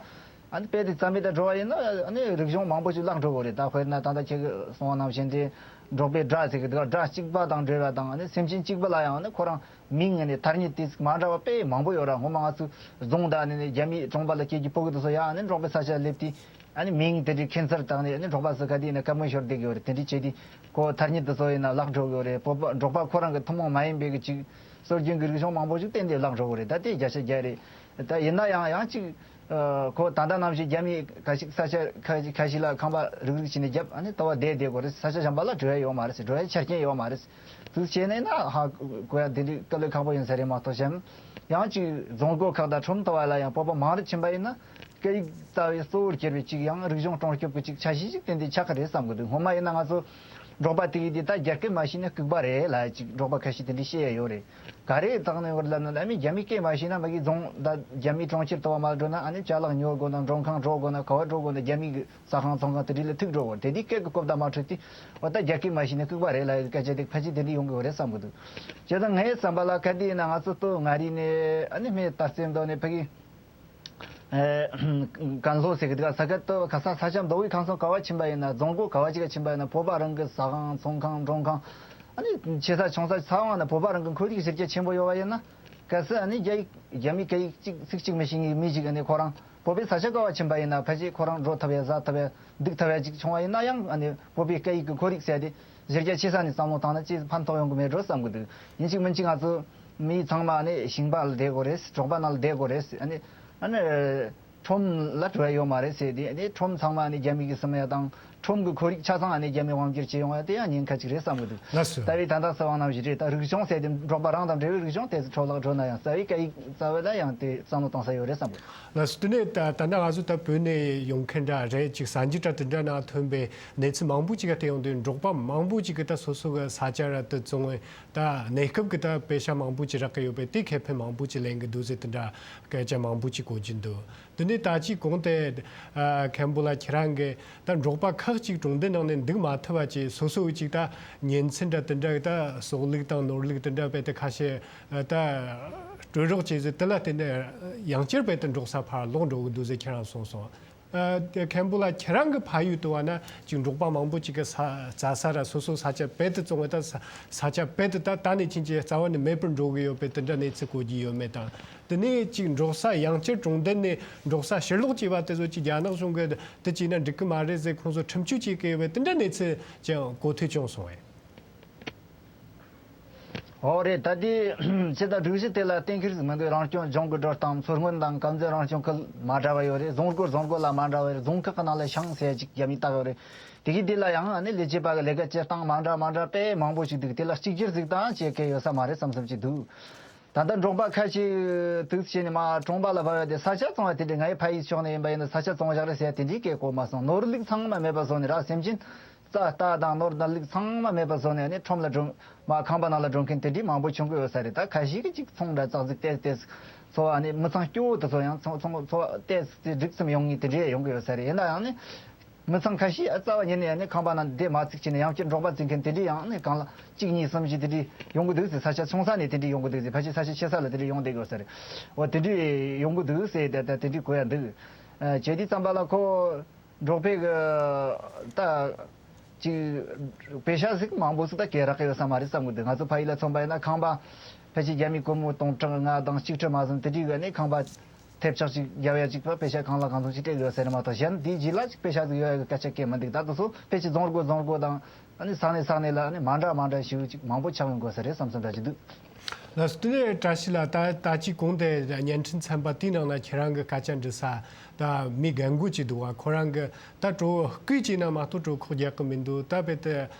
ཨ་ནི་དཔེ་དེ་རྩ་མེད་དུ་འགྲོ་བ་ཡིན་ན་ཨ་ནི་རིག་གཞུང་མང་པོ་ཞིག་བརླག་འགྲོ་གི་རེད། ད་དཔེར་ན་ད་ལྟ་ཁྱེད་ཀྱིས་གསུངས་པ་ནང་བཞིན་དེ་འབྲོག་པའི་སྒྲ་ཟེར་གི་འདུག་སྒྲ་གཅིག་པ་དང་འབྲེལ་བ་དང་ཨ་ནི་སེམས་ཅན་གཅིག་པ་ལ་ཡང་ཨ་ནི་ཁོ་རང་མིང་ཨ་ནི་ཐ་སྙད་དེ་མ་འདྲ་བ་དཔེ་མང་པོ་ཡོད་ར། སྔོན་མ་ང་ཚོ་རྫོང་དང་ཨ་ནི་རྒྱ་མིའི་གྲོང་པ་ལ་སྐྱེས་ཀྱི་ཕྲུ་གུ་དེ་ཚོ་ཡང་ཨ་ནི་འབྲོག་པའི་ས་ཆ་སླེབས་དུས། ཨ་ནི་མིང་དེ་འདྲའི་ཁྱད་མཚར་དང་ནི་ཨ་ནི་འབྲོག་པ་ཚོ་ག་དུས་ཡིན་ན་བཀའ་མོལ་ཤོར་བསྡད་ཀྱི་ཡོད་རེད། དེ་འདྲའི་བྱས་དུས་ཁོ་ཐ་སྙད་དེ་ཚོ་ཡིན་ན་བརླག་འགྲོ་གི་ཡོད་རེད། བོད་པ་འབྲོག་པ་ཁོ་རང་གི་ཐུན་མོང་མ་ཡིན་པའི་གི་ཅིག་ སྲོལ་རྒྱུན་གྱི་རིག་གཞུང་མང་པོ་ཞིག་ཏན་ཏན་བརླག་འགྲོ་གི་རེད། ད་དེ་བརྒྱ་ཆ་བརྒྱ་རེད། ད་ཡིན་ན་ཡང་ཡང་ཅིག་ཨ་ཁོ་ད་ལྟ་ནང་བཞིན་རྒྱ་མི་ཁ་ཤས་ས་ཆ་ཁ་ཁ་ཤས་ལ་ཁང་པ་རུག་རུག་བྱས་ནས་བརྒྱབ། ཨ་ནི་ལྟ་བ་བསྡད་བསྡད་དགོས་རེད། ས་ཆ་གཞན་པ་ལ་འགྲོ་ཡ་ཡོད་མ་རེད། འགྲོ་ཡ་ཆ་རྐྱེན་ཡོད་མ་རེད། དུས་བྱས་ནས་ན་ཧ་གོ་ཡ་དེ་འདྲའི་དཀའ་ལས་ཁག་པོ་ཡིན་ས་རེད་མ་གཏོགས། གཞན་ཡང་ཅིག་རྫོང་སྒོ་ཁག་དང་ཁྲོམ་ལྟ་བ་ལ་ཡང་བོད་པ་མང་རུ་ཕྱིན་པ་ཡིན་ན། སྐད་ཡིག་རྩ་བའི་གཙོ་བོར་གྱུར་པའི་ཅིག་ཡང་རིག་གཞུང་སྲུང་སྐྱོབ་ཀྱི་ཅིག་འཆར་གཞི་ཅིག་ཏན་ཏན་ཆགས་ཀྱི་རེད་བསམ་གྱི་འདུག་སྔོན་མ་ཡིན་ན་ང་ཚོ་འབྲོག་པ་དེ་ཡིས་དེ་ད་རྒྱ་སྐད་མ་ཤེས་ན་ལྐུགས་པ་རེད་ལབ་ཅིག་འབྲོག་པ་ཁ་ཤས་དེ་འདྲ་བཤད་ཡ་ཡོད་རེད། ག་རེ་བཏང་ནས་བར་ལབ་ན་ཨ་མི་རྒྱ་མིའི་སྐད་མ་ཤེས་ན་མ་གི་རྫོང་ད་རྒྱ་མིའི་གྲོང་ཁྱེར་ལྟ་བུ་མ་འགྲོ་ན། ཨ་ནི་ཅ་ལག་ཉོ་དགོས་ན་མགྲོན་ཁང་འགྲོ་དགོས་ན་ག་བ་འགྲོ་དགོས་ན་རྒྱ་མིའི་ས་ཁང་ཚོང་ཁང་དེ་འདྲ་ལ་ཐུག་འགྲོ་དགོས། དེ་དུས་སྐད་ཀྱི་གོ་བརྡ་མ་འཕྲོད་དུས་འོ་ད་རྒྱ་སྐད་མ་ཤེས་ན་ལྐུགས་པ་རེད་ལབ་ཡ་གི་སྐད་ཆ་དེ་ཕལ་ཆེར་དེ་འདྲ་ཡོང་གི་ཡོད་རེད་བསམ་གྱི་འདུག་བྱས་ཙང་ངའི་བསམ་པ་ལ་ག་དུས་ཡིན་ན་ང་ཚོ་ལྟོ་མངའ་རིས་ནས་ཨ་ནི་སྨད་དར་རྩེ་མདོ་ནས་ཕ་གི་ཨེ་ཀན་ལྷོ་ཟེར་གི་འདུག་ས་ཁ་ཏོ་ག་ས་ས་ཆ་མདོ་དབུས་ཁམས་གསུམ་ག་བ་ཕྱིན་པ་ཡིན་ན། རྫོང་སྒོ་ག་བ་ཅིག་ག་ཕྱིན་པ་ཡིན་ན། བོད་པ་རང་གི་ཟ་ཁང་ཚོང་ཁང་མགྲོན་ཁང་ཨ་ནི་ཆེ་ས་ཆུང་ས་ཚང་མ་ན་བོད་པ་རང་གི་ཁོར་ཡུག་གཞི་རྒྱ་ཆེན་པོ་ཡོད་པ་ཡིན་ན། གལ་སྲིད་ཨ་ནི་རྒྱ་ཡིག་རྒྱ་མིའི་སྐད་ཡིག་ཅིག་ཚིག་གཅིག་མི་ཤེས་མཁན་མི་ཞིག་ཨ་ནི་ཁོ་རང་བོད་པའི་ས་ཆ་ག་བ་ཕྱིན་པ་ཡིན་ན་ཕལ་ཆེར་ཁོ་རང་འགྲོ་ཐུབ་ཡ་ཟ་ཐུབ་ཡ་འདུག་ཐུབ་ཡ་ཅིག་བྱུང་བ་ཡིན་ན་ཡང་ཨ་ནི་བོད་པའི་སྐད་ཡིག་གི་ཁོར་ཡུག་ཟེར་ཡ་དེ་གཞི་རྒྱ་ཆེ་ས་ནས་བསམ་བློ་བཏང་ན་ཅིག་ཕན་ཐོགས་ཡོང་གི་མེད་འགྲོ་བསམ་གི་འདུག་ཡིན་གཅིག་མིན་གཅིག་ང་ཚོ་མི་ཚང་མ་ཨ་ནི་ཞིང་པ་ལ་བསྡད་དགོས་རེད། གྲོང་པ་ནང་ལ་བསྡད་དགོས་རེད། ཨ་ནི་ཨ་ནི་ཁྲོམ་ལ་འགྲོ་ཡ་ཡོད་མ་རེད་ཟེར་ཏེ། ཨ་ནི་ཁྲོམ་ཚང་མ་ཨ་ནི་རྒྱ་མི་གིས་ཟིན་ཡ་དང་ཁྲོམ་གི་ཁོར་ཡུག་ཆ་ཚང་ཨ་ནི་རྒྱ་མི་དབང་བསྒྱུར་བྱས་ཡོང་ཡ་དེ་ཡང་ཉེན་ཁ་ཅིག་རེད་བསམ་གི་འདུག་ལགས་སོ། ད་རེས་ད་ལྟ་སུ་དབང་ནང་བཞིན་རེད། ད་རིག་གཞུང་ཟེར་ཏེ་འབྲོག་པ་རང་དང་འབྲེལ་བའི་རིག་གཞུང་དེ་ཚོ་འཕྲོ་བརླག་འགྲོ་ན་ཡང་རྩ་བའི་སྐད་ཡིག་རྩ་བ་ལ་ཡང་དེ་བསམ་བློ་གཏོང་ས་ཡོད་རེད་བསམ་གི་འདུག་ལགས་སོ། དེ་ནས་ད་ད་ལྟ་ང་ཚོ་ད་བོད་ནས་ཡོང་མཁན་འདྲ་རེད། ཅིག་གསར་འགྱུར་འདྲ་དེ་འདྲ་ནང་ཐོན་པའི་གནས་ཚུལ་མང་པོ་ཅིག་ག་བལྟས་ཡོང་དུས་འབྲོག་པ་མང་པོ་ཅིག་གིས་ད་སོ་སོ་གི་ས་ཆ་ར་དེ་བཙོང་བའི་ད་གནས་སྐབས་ཀྱི་ད་པེ་ཤ་མང་པོ་ཅིག་རག་གི་ཡོད་པས་དེ་ཁེ་ཕན་མང་པོ་ཅིག་ལེན་གི་འདུག་ཟེར་དེ་འདྲ་སྐད་ཆ་མང་པོ་ཅིག་གོ་རྒྱུ་འདུག་དེ་ནས་ད་ཅིག་གོང་དེ་ཨ་མཁན་པོ་ལགས་ཁྱེད་རང་གིས་ད་འབྲོག་པ་ཁག་ཅིག་གྲོང་སྡེ་ནང་ནས་འདུག་མ་ཐུབ་པ་ཅིག་སོ་སོ་གི་ཅིག་ད་ཉིན་མཚན་འདྲ་དེ་འདྲ་གི་ད་ཟོག་ལུག་དང་ནོར་ལུག་དེ་འདྲ་བས་ད་ཁ་ཤས་ཨ་ད་སྤྲོད་རོགས་བྱས་ཟེར་དེ་ལ་བརྟེན་ནས་ཡང་བསྐྱར་བས་ད་འབྲོག་ས་ཕར་ལོག་འགྲོ་གི་འདུག་ཟེར་ཁྱེད་རང་གསུངས་སོང་། ཨ་དེ་མཁན་པོ་ལགས་ཁྱེད་རང་གི་ཕ་ཡུལ་དུ་བ་ན་ཅིག་འབྲོག་པ་མང་པོ་ཅིག་གི་ས་རྩྭ་ས་ར་སོ་སོ་ས་ཆ་རྦད་དེ་བཙོང་བས་ད་ས་ས་ཆ་རྦད་དེ་ད་ད་ནས་ཕྱིན་ཅི་རྩ་བ་ནས་མེད་པར་འགྲོ་གི་ཡོད་པས་དེ་འདྲ་གནས་ཚུལ་གོ་རྒྱུ་ཡོད་མེད་དང་། དེ་ནས་ཅིག་འབྲོག་ས་ཡང་བསྐྱར་གྲོང་སྡེ་ནས་འབྲོག་ས་ཕྱིར་ལོག་བྱས་པ་དེ་ཚོ་ཅིག་རྒྱ་ནག་གཞུང་གིས་དེ་བྱས་ན་འགྲིག་གི་མ་རེད་ཟེར་ཁོང་ཚོ་ཁྲིམས་གཅོད་བྱེད་ཀྱི་ཡོད་པས་དེ་འདྲ་གནས་ཚུལ་ཀྱང་གོ་ཐོས་བྱུང་སོང་བས། ཨོ་རེད། ད་དེ་ཕྱི་ཟླ་དྲུག་བཞི་དེ་ལ་གཏན་འཁེལ་ཟིག་མི་འདུག་རང་སྐྱོང་ལྗོངས་ཀྱི་འགྲོ་སྟངས་མཚོ་སྔོན་དང་དཀར་མཛེས་རང་སྐྱོང་ཁུལ་མ་འདྲ་བ་ཡོད་རེད། རྫོང་སྒོ་རྫོང་སྒོ་ལ་མ་འདྲ་བ་ཡོད་རེད། རྫོང་ཁག་གི་ནང་ལ་ཤང་ཟེར་ཅིག་རྒྱ་མིས་བཏགས་ཡོད་རེད། དེ་གི་དེ་ལ་ཡང་ཨ་ནི་ལས་བྱེད་པ་གི་ལས་ཀ་བྱེད་སྟངས་མ་འདྲ་མ་འདྲ་དཔེ་མང་པོ་ཞིག་འདུག་དེ་ལ་གཅིག་གྱུར་ཟིག་དང་བྱེད་མཁན་ཡོད་ས་མ་རེད་བསམ་བསམ་ཅིག་འདུག་ད་ལྟ་འབྲོག་པ་ཁ་ཤས་དུས་ཚོད་ནས་མ་གྲོང་པ་ལ་བབས་ཡོད་དེ་ས་ཆ་བཙོང་བ་དེ་འདྲ་ངའི་ཕ་ཡུལ་ཕྱོགས་ནས་ཡིན་པ་ཡིན་ན་ས་ཆ་བཙོང་བཞག་རེད་ཟེར་ཡ་དེ་འདྲའི་སྐད་གོ་མ་སོང་། ནོར་ལུག་ཚང་མ་མེད་པ་བཟོ་ནས་ར་སེམས་ཅན་རྩྭ་རྟ་དང་ནོར་དང་ལུག་ཚང་མ་མེད་པ་བཟོ་ནས་ནི་ཁྲོམ་ལ་འགྲོ་མ་ཁང་པ་ནང་ལ་འགྲོ་མཁན་དེ་འདྲའི་མང་པོ་བྱུང་གི་ཡོད་ས་རེད། ད་ཁ་ཤས་ཀྱིས་ཅིག་ཚོང་འདྲ་ཙག་ཙིག་ཏེས་ཏེས་འཚོ་བ་ནི་མི་ཚང་སྐྱོ་བོ་དེ་ཚོ་ཡང་ཚོང་ཚོང་འཚོ་བ་ཏེས་ཏེ་འགྲིག་ཙམ་ཡོང་ངེས་དེ་འདྲའི་ཡོང་གི་ཡོད་ས་རེད། ཡིན་ན་ཡང་ནི་མི་ཚང་ཁ་ཤས་ཨ་རྩ་བ་ཉིད་ནས་ཡང་ནི་ཁང་པ་ནང་བསྡད་མ་ཚུགས་བྱས་ནས་ཡང་བསྐྱར་འབྲོག་པ་བཙལ་མཁན་དེ་འདྲའི་ཡང་ནི་གང་ལ་གཅིག་གཉིས་གསུམ་བཞི་དེ་འདྲའི་ཡོང་གི་འདུག་ཟེར། ས་ཆ་ཆུང་ས་ནས་དེ་འདྲའི་ཡོང་གི་འདུག་ཟེར། ཕལ་ཆེར་ས་ཆ་ཆེ་ས་ལ་དེ་འདྲའི་ཡོང་བསྡད་ཀྱི་ཡོད་ས་རེད། འོ་དེ་འདྲའི་ཡོང་གི་འདུག་ཟེར་ད་ད་དེ་འདྲའི་གོ་ཡ་འདུག་ཨ་བྱས་དུས་ཙམ་པ་ལ་ཁོ་འབྲོག་པའི་གི་ད་ཅིག་པེ་ཤ་ཟིག་མང་པོ་ཟིག་ད་སྐྱེལ་རག་གི་ཡོད་ས་མ་རེད་བསམ་གི་འདུག་ང་ཚོ་ཕ་ཡུལ་ལ་མཚོན་པ་ཡིན་ན་ཁང་པ་ཕལ་ཆེར་རྒྱ་མིའི་སྒོར་མོ་སྟོང་ཕྲག་ལྔ་དང་གཅིག་ཁྲི་མ་ཟིན་དེ་འདྲའི་གི་ནས་ཁང་པ་ཐེབས་ཆག་ཅིག་རྒྱབ་ཡ་ཅིག་པ་པེ་ཤ་ཁང་གླ་གང་ཚང་ཅིག་སྤྲད་ཡོད་ས་རེད་མ་གཏོགས། གཞན་དེའི་རྗེས་ལ་ཅིག་པེ་ཤ་ཟིག་ཡོད་ཡ་གི་སྐད་ཆ་སྐད་མི་འདུག་ད་དེ་ཚོ་ཕལ་ཆེར་རྫོང་སྒོ་རྫོང་སྒོ་དང་ཨ་ནི་ས་གནས་ས་གནས་ལ་ཨ་ནི་མ་འདྲ་མ་འདྲ་ཞིག་ཅིག་མང་པོ་ཆགས་ཡོང་དགོས་ས་རེད་བསམ་བསམ་འདྲ་ཅིག་འདུག་ལགས་སོ། དེ་ནས་བཀྲ་ཤིས་ལགས། ད་ད་ཅིག་གོང་དེ་བརྙན་འཕྲིན་ཚན་པ་དེའི་ནང་ན་ཁྱེད་རང་གི་སྐད་ཆ་འདྲི་ས་ད་མི་རྒན་རྒོན་ཅིག་འདུག་བ། ཁོ་རང་གི་ད་གྲོད་སྐུད་ཅིག་ན་མ་གཏོགས་གྲོད་ཁོག་རྒྱག་གི་མི་འདུག་ད་དཔེ་དེ་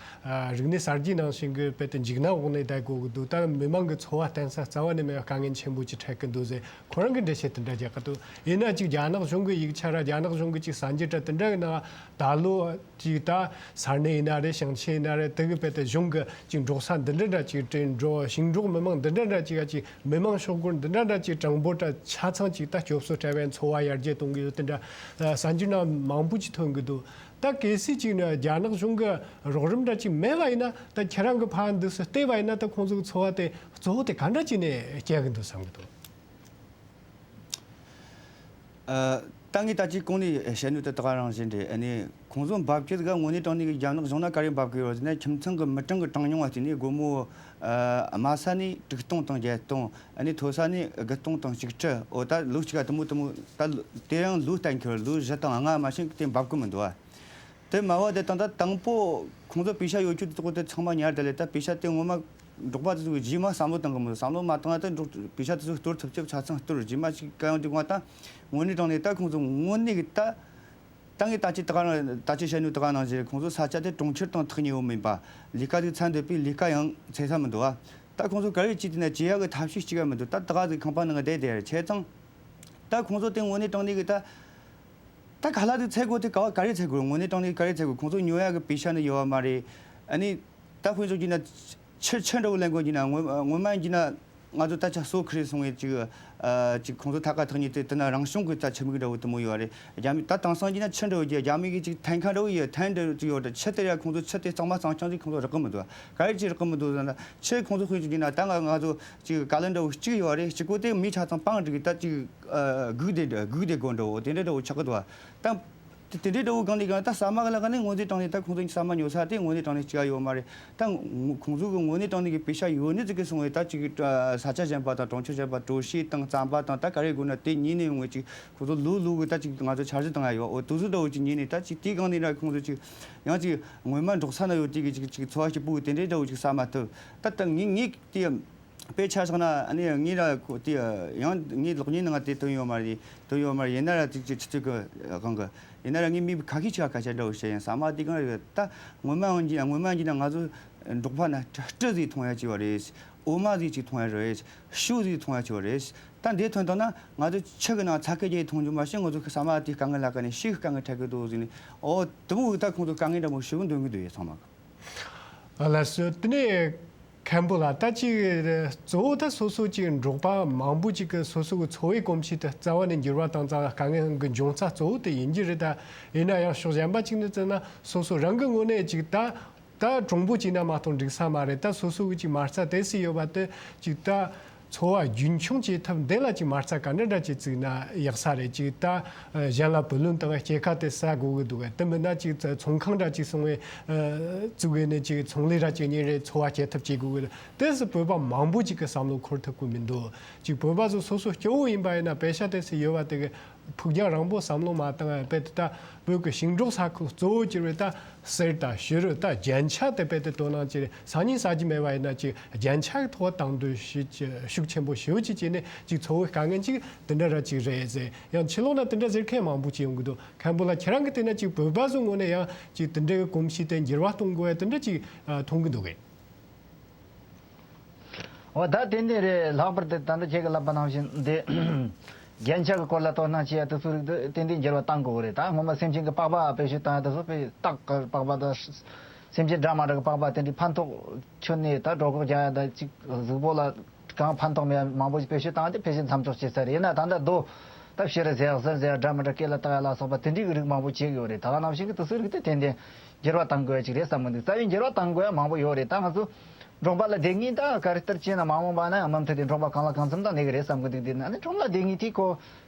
ཨ་རིག་གནས་གསར་བརྗེ་ནང་བཞིན་གི་དཔེ་དེ་འཇིགས་སྣང་འོག་ནས་བསྡད་དགོས་གི་འདུག་ད་མི་མང་གི་འཚོ་བ་བརྟེན་ས་རྩ་བ་ནས་མེད་པའི་དཀའ་ངལ་ཆེན་པོ་ཅིག་འཕྲད་གི་འདུག་ཟེར་ཁོ་རང་གི་འགྲེལ་བཤད་དེ་འདྲ་རྒྱག་གི་འདུག་ཡིན་ན་ཅིག་རྒྱ་ནག་གཞུང་གི་ཡིག་ཆ་ར་རྒྱ་ནག་གཞུང་གི་ཅིག་གསར་འགྱུར་ར་དེ་འདྲ་གི་ནང་ད་ལོ་ཅིག་ད་ས་གནས་ཡིན་ན་རེད། ཞིང་ཆེན་ཡིན་ན་རེད། དེ་གི་དཔེ་དེ་གཞུང་གི་ཅིག་འབྲོག་ས་འདི་འདྲ་འདྲ་ཅིག་དྲན་འགྲོ། ཞིང་འབྲོག་མི་མང་འདི་འདྲ་འདྲ་ཅིག་ག་ཅིག་མི་མང་ཤོག་སྒོར་འདི་འདྲ་འདྲ་ཅིག་གྲངས་འབོར་འདྲ་ཆ་ཚང་ཅིག་ད་སྐྱོབ་གསོ་སྤྲད་པའི་འཚོ་བ་ཡར་རྒྱས་གཏོང་གི་ཡོད་དེ་འདྲ་གསར་འགྱུར་ནང་མང་པོ་ཅིག་ཐོན་གི་འདུག་ད་གལ་སྲིད་ཅིག་ནི་རྒྱ་ནག་གཞུང་གི་རོགས་རམ་འདྲ་ཅིག་མེད་པ་ཡིན་ན། ད་ཁྱེད་རང་གི་ཕ་འདུག་སེ་བལྟས་པ་ཡིན་ན། ད་ཁོང་ཚོ་གི་འཚོ་བ་དེ་གཙོ་བོ་དེ་ག་འདྲ་ཅིག་ནས་སྐྱེལ་གི་འདུག་བསམ་གི་འདུག་ཨ། ད་ངས་ད་ཅིག་གོང་ནས་བཤད་ནོ་དེ་དག་རང་བཞིན་རེད། ཨ་ནི་ཁོང་ཚོ་འབབ་རྒྱུ་ཟིག་དངོས་གནས་དྲང་གནས་ཀྱི་རྒྱ་ནག་གཞུང་ན་ག་རེ་འབབ་གི་ཡོད་ཟེར་ན། ཁྱིམ་ཚང་གི་མི་གྲངས་ཀྱི་གྲངས་ཉུང་བ་བལྟས་ནས་སྒོར་མོ་ཨ་དམའ་ས་ནས་དྲུག་སྟོང་དང་བརྒྱད་སྟོང་། ཨ་ནི་མཐོ་ས་ནས་དགུ་སྟོང་དང་གཅིག་ཁྲི། འོ་ད་ལོ་གཅིག་ག་དེ་མོ་དེ་མོ་ད་དེ་ཡང་ལོ་གཏན་འཁེལ་ལོ་བཞི་དང་ལྔ་མ་ཕྱིན་དེ་འབབ་གི་མི་འདུག་ཨ། དེ་མ་བ་དེ་དང་ད་དང་པོ་ཁོང་ཚོ་པེ་ཤ་ཡོད་རྒྱུ་དེ་ཚོ་དེ་ཚང་མ་ཉར་དེ་ལས། ད་པེ་ཤ་དེ་ངོ་མ་ འབྲོག་པ་དེ་ཚོ་གིས་རྗེས་མ་བསམ་བློ་གཏོང་གི་མི་འདུག་བསམ་བློ་མ་བཏང་ན་ད་འབྲོག་པེ་ཤག་དེ་ཚོ་གཏོར་ཐུབ་ཀྱི་ཆ་ཚང་གཏོར། རྗེས་མ་ཅིག་ག་ཡང་དེ་གོང་ད་དངོས་གནས་དྲང་གནས་ད་ཁོང་ཚོ་དངོས་གནས་ཀྱི་ད། ད་ངས་ད་ཅི་ད་ག་རང་ད་ཅི་བཤད་ནུས་ད་ག་ནང་བཞིན་ཁོང་ཚོ་ས་ཆ་དེ་གྲོང་ཁྱེར་དང་ཐག་ཉེ་བོ་མིན་པ། ལས་ཀ་དེ་ཚར་འདོད་པའི་ལས་ཀ་ཡང་འཚོལ་ས་མི་འདུག་ཨ། ད་ཁོང་ཚོ་ག་རེ་བྱེད་དེ་ན་བྱེད་ཡག་གི་ཐབས་ཤེས་གཅིག་ཡང་མི་འདུག་ད་ད་ག་ཟིག་ཁང་པ་ནང་བསྡད་དེ་བྱས་ཙང་། ད་ཁོང་ཚོ་དེ་དངོས་གནས་དྲང་གནས་ཀྱི་ད། ད་ག་ལ་དེ་འཚོལ་དགོས་དེ་ག་བ་ག་རེ་འཚོལ་དགོས། དངོས་གནས་དྲང་གནས་ག་རེ་འཚོལ་དགོས། ཁོང་ཚོ་ཉོ་ཡག་གི་པེ་ཤ་ནི་ཡོད་བ་མ་རེད། ཨ་ནི། ད་དཔེ་མཚོན་བྱས་ན། ཆུ་ཆུ་འདྲ་བོ་ལེན་དགོས་བྱས་ན་སྔོན་སྔོན་མ་བྱས་ན། ང་ཚོ་ད་ཆ་སོ་ཁི་རེ་སོང་བའི་ཅིག་ཨ། ཅིག་ཁོང་ཚོ་ཐད་ཀར་ཐག་ཉེ་དེ་དེ་ན་རང་བྱུང་གི་ད་ཆུ་མིག་འདྲ་བོ་དེ་མོ་ཡོད་རེད། རྒྱ་མི་ད་དེང་སང་བྱས་ན་ཆུ་འདྲ་བོ་རྒྱ་རྒྱ་མི་གི་ཅིག་ཐན་ཁ་འདྲ་བོ་ཡོད། ཐན་འདྲ་བོ་ཅིག་ཡོད་རེད། ཆུ་དེ་ཡ་ཁོང་ཚོ་ཆུ་དེ་གཙང་མ་གཙང་རྐྱང་ཅིག་ཁོང་ཚོ་རག་གི་མི་འདུག་ག་རེ་ཅིག་རག་གི་མི་འདུག་ཟེར་ན། ཆུ་ཁོང་ཚོ་དཔེ་མཚོན་བྱས་ན་ད་ང་ང་ཚོ་ཅིག་ག་ལེན་འདྲ་བོ་གཅིག་ཡོད་རེད། གཅིག་པོ་དེ་མི་ཆ་ཚང་སྤང་འགྲིག་གི་ད་ཅིག་ཨ། སྒུག་བསྡད་སྒུག་བསྡད་དགོས་འདྲ་བོ་དེ་འདྲ་འདྲ་བོ་ཆགས་གི་འདུག་ད། དེ་དེ་འདྲའི་འདྲ་བོ་གང་ནས་གང་ད་ཟ་མ་གི་ལ་ག་ནས་དངོས་གནས་དྲང་གནས་ད་ཁོང་ཚོ་ཟ་མ་ཉོ་ས་དེ་དངོས་གནས་དྲང་གནས་ཅིག་ཡོད་མ་རེད། ད་ཁོང་ཚོ་གི་དངོས་གནས་དྲང་གནས་ཀྱི་པེ་ཤ་ཡོད་ནི་ཟིག་གི་སོང་བས་ད་ཅིག་ས་ཆ་གཞན་པ་དང་གྲོང་ཁྱེར་གཞན་པ་གྲོ་ཤིས་དང་རྩམ་པ་དང་ད་ག་རེ་དགོས་ན་དེ་ཉིན་ནས་ཡོང་བའི་ཅིག་ཁོང་ཚོ་ལུག་ལུག་གི་ད་ཅིག་ང་ཚོ་འཆར་གཞི་བཏང་ཡ་ཡོད། འོ་དེ་ཚོ་འདྲ་བོ་ཅིག་ཉིན་ནས་ད་ཅིག་དེ་གང་ནས་ན་ཁོང་ཚོ་ཅིག་ཡང་ཅིག་སྔོན་མ་འབྲོག་ས་ན་ཡོད་དེ་གི་ཅིག་ཅིག་འཚོ་བ་སྐྱིད་པོ་གི་དེ་འདྲའི་འདྲ་བོ་ཅིག་ཟ་མ་ཐུབ། ད་ད་ངས་ངས་དེ། དཔེ་ཆ་བཞག་ན་ཨ་ནི་ངའི་ར་ཁོ་དེ་ཡང་ངའི་གློག་བརྙན་ནང་དེ་ཐོན་ཡོད་མ་རེད། ཐོན་ཡོད་མ་རེད། ཡིན་ན་ར་ཅིག་ཅིག་ཆུ་ཚོད་ཀྱི་སྒང་གི་ཡིན་ན་ར་ངས་མི་ཁ་ཤས་ཅིག་སྐད་ཆ་འདྲ་བོ་བཤད་ཡིན། ཟ་མ་དེ་གང་རེད། ད་སྔོན་མ་ཡང་གྱི་སྔོན་མ་ཡང་གྱི་ན་ང་ཚོ་འབྲོག་པ་ན་སྤྲི་སྤྲི་ཟིག་འཐུང་ཡ་ཅིག་ཡོད་རེད། འོ་མ་ཟིག་ཅིག་འཐུང་ཡ་རེད། ཤུ་ཟིག་འཐུང་ཡ་ཅིག་ཡོད་རེད། ད་འདི་ཐོན་ཐོན་ན་ང་ཚོ་ཆུ་གི་ནང་ཚ་ཁ་རྒྱག་འཐུང་རྒྱུ་མ་ཤེས། ང་ཚོ་ཟ་མ་དེ་དཀའ་ངལ་ལ་ཀ་ནས་ཤི་དཀའ་ངལ་འཕྲད་གི་འདུག་ཟེར་ནས། འོ་དེ་མོ་ད་ཁོང་ཚོ་དཀའ་ངལ་འདྲ་མོ་ཞེ་པོ་འདོན་གི་འདུག་ཡ་ཚང་མ། ལགས་སོ། དེ་ནས་མཁན་པོ་ལགས། ད་ཅིག་གཙོ་བོ་ད་སོ་སོ་ཅིག་འབྲོག་པ་མང་པོ་ཅིག་གི་སོ་སོ་གི་འཚོ་བའི་གོམས་གཤིས་དེ་རྩ་བ་ནས་འགྱུར་བ་བཏང་ཙང་དཀའ་ངལ་གི་འབྱུང་རྩ་གཙོ་བོ་དེ་ཡིན་གྱི་རེད། ད་ཡིན་ན་ཡང་ཕྱོགས་གཞན་པ་ཅིག་ནས་བརྩིས་ན་སོ་སོ་རང་གི་ངོས་ནས་ཅིག་ད་ད་གྲུང་པོ་ཅིག་ན་མ་གཏོགས་འགྲིག་ས་མ་རེད། ད་སོ་སོ་གི་ཅིག་མ་རྩ་དེ་སྲིད་ཡོད་པ་དེ་ཅིག་ད། འཚོ་བ་རྒྱུན་འཁྱོངས་བྱེད་ཐབས་འདི་ལ་ཅིག་མ་རྩ་ག་འདྲ་འདྲ་ཅིག་བཙུགས་ན་ཡག་ས་རེད། ཅིག་ད་གཞན་ལ་བུ་ལོན་དང་སྐྱེད་ཀ་དེ་ཟ་དགོས་ཀྱི་འདུག་གས། དེ་མིན་ན་ཅིག་ཚོང་ཁང་འདྲ་ཅིག་སོང་བས་བཙུགས་བས་ནས་ཅིག་ཚོང་ལས་ར་ཅིག་གཉེར་རེ་འཚོ་བ་སྐྱེལ་ཐབས་བྱེད་དགོས་ཀྱི་འདུག་དེ་སུ་བོད་པ་མང་པོ་ཅིག་གི་བསམ་བློ་འཁོར་ཐུབ་ཀྱི་མི་འདུག་ཅིག་བོད་པ་ཚོ་སོ་སོ་སྐྱོ་བོ་ཡིན་པ་ཡིན་ན་པེ་ཤ་དེ་སུ་ཡོད་པ་དེ་གི་ཕུགས་རྒྱང་རིང་པོ་བསམ་བློ་མ་བཏང་བས་དཔེ་དེ་ད་བོད་ཀྱི་ཞིང་འབྲོག་ས་ཁུལ་གཙོ་བོ་གྱུར་བའི་ད་གསེར་དང་བྱུ་རུ་ད་རྒྱན་ཆ་དེ་དཔེ་དེ་དོ་སྣང་བྱས་སང་ཉིན་ཟ་རྒྱུ་མེད་པ་ཡིན་ན་ཅིག་རྒྱན་ཆ་གི་ཐོག་བཏང་འདོད་ཤུགས་ཆེན་པོ་ཞེ་པོ་ཅིག་བྱས་ནས་ཅིག་འཚོ་བའི་དཀའ་ངལ་ཅིག་དེ་འདྲ་ར་ཅིག་རེད་ཟེར། ཡང་ཕྱི་ལོགས་ན་དེ་འདྲ་ཟེར་མཁན་མང་པོ་ཅིག་ཡོང་གི་འདུག་མཁན་པོ་ལགས་ཁྱེད་རང་གི་བལྟས་ན་ཅིག་བོད་པ་ཚོའི་ངོས་ནས་ཡང་ཅིག་དེ་འདྲའི་གོམས་གཤིས་དེ་འགྱུར་བ་གཏོང་དགོས་ཡ་དེ་འདྲ་ཅིག་མཐོང་གི་འདུག་གས། འོ་ད་ཏན་ཏན་རེད། ལྷག་པར་དུ་ད་ལྟ་ཁྱེད་ཀྱིས་ལབ་པ་ནང་བཞིན་འདི་རྒྱན་ཆ་གི་སྐོར་ལ་དོ་སྣང་བྱེད་ཡ་དེ་ཚོའི་རིགས་དེ་ཏན་ཏན་འགྱུར་བ་གཏང་དགོས་རེད། ད་སྔོན་མ་སེམས་ཅན་གྱི་པགས་པ་བེད་སྤྱོད་བཏང་ཡ་དེ་ཚོ་དཔེ་སྟག་གི་པགས་པ་དང་སེམས་ཅན་འདྲ་མི་འདྲ་གི་པགས་པ་དེ་འདྲའི་ཕན་ཐོགས་ཁྱོན་ནས་ད་སྒྲོ་སྐུར་རྒྱག་ཡ་ད་ཅིག་གཟུགས་པོ་ལ་གང་ཕན་ཐོགས་མེད་ཡ་མང་པོ་ཞིག་བེད་སྤྱོད་བཏང་སྟེ་ཕལ་ཆེར་མཚམས་འཇོག་བྱེད་ས་རེད། ཡིན་ན་ད་ལྟ་རྡོ་ད་ཕྱི་རུ་ཟས་གསེར་ཟས་འདྲ་མི་འདྲ་སྐེ་ལ་བཏགས་ཡ་ལ་སོགས་པ་དེ་འདྲའི་གི་རིགས་མང་པོ་བྱེད་ཀྱི་ཡོད་རེད། ད་ག་ནང་བཞིན་གྱི་དེ་ཚོའི་རིགས་དེ་ཏན་ཏན་འགྱུར་བ་གཏང་དགོས་ཡ་ཅིག་རེད་བསམ་གི་འདུག་རྩ་བའི་འགྱུར་བ་གཏང་དགོས་ཡ་མང་པོ་ཡོད་རེད། ད་ང་ཚོ་འབྲོག་པ་ལ་བསྡད་མཁན་ད་ག་རེ་ལྟར་བྱས་ན་མ་འོངས་པ་ན་ཡང་མུ་མཐུད་དེ་འབྲོག་པ་གང་ལ་གང་འཚམ་དང་གནས་ཀྱི་རེད་བསམ་གི་འདུག་དེ་ན་ནི་ཁྲོམ་ལ་བསྡད་མཁན་དེ་ཁོ་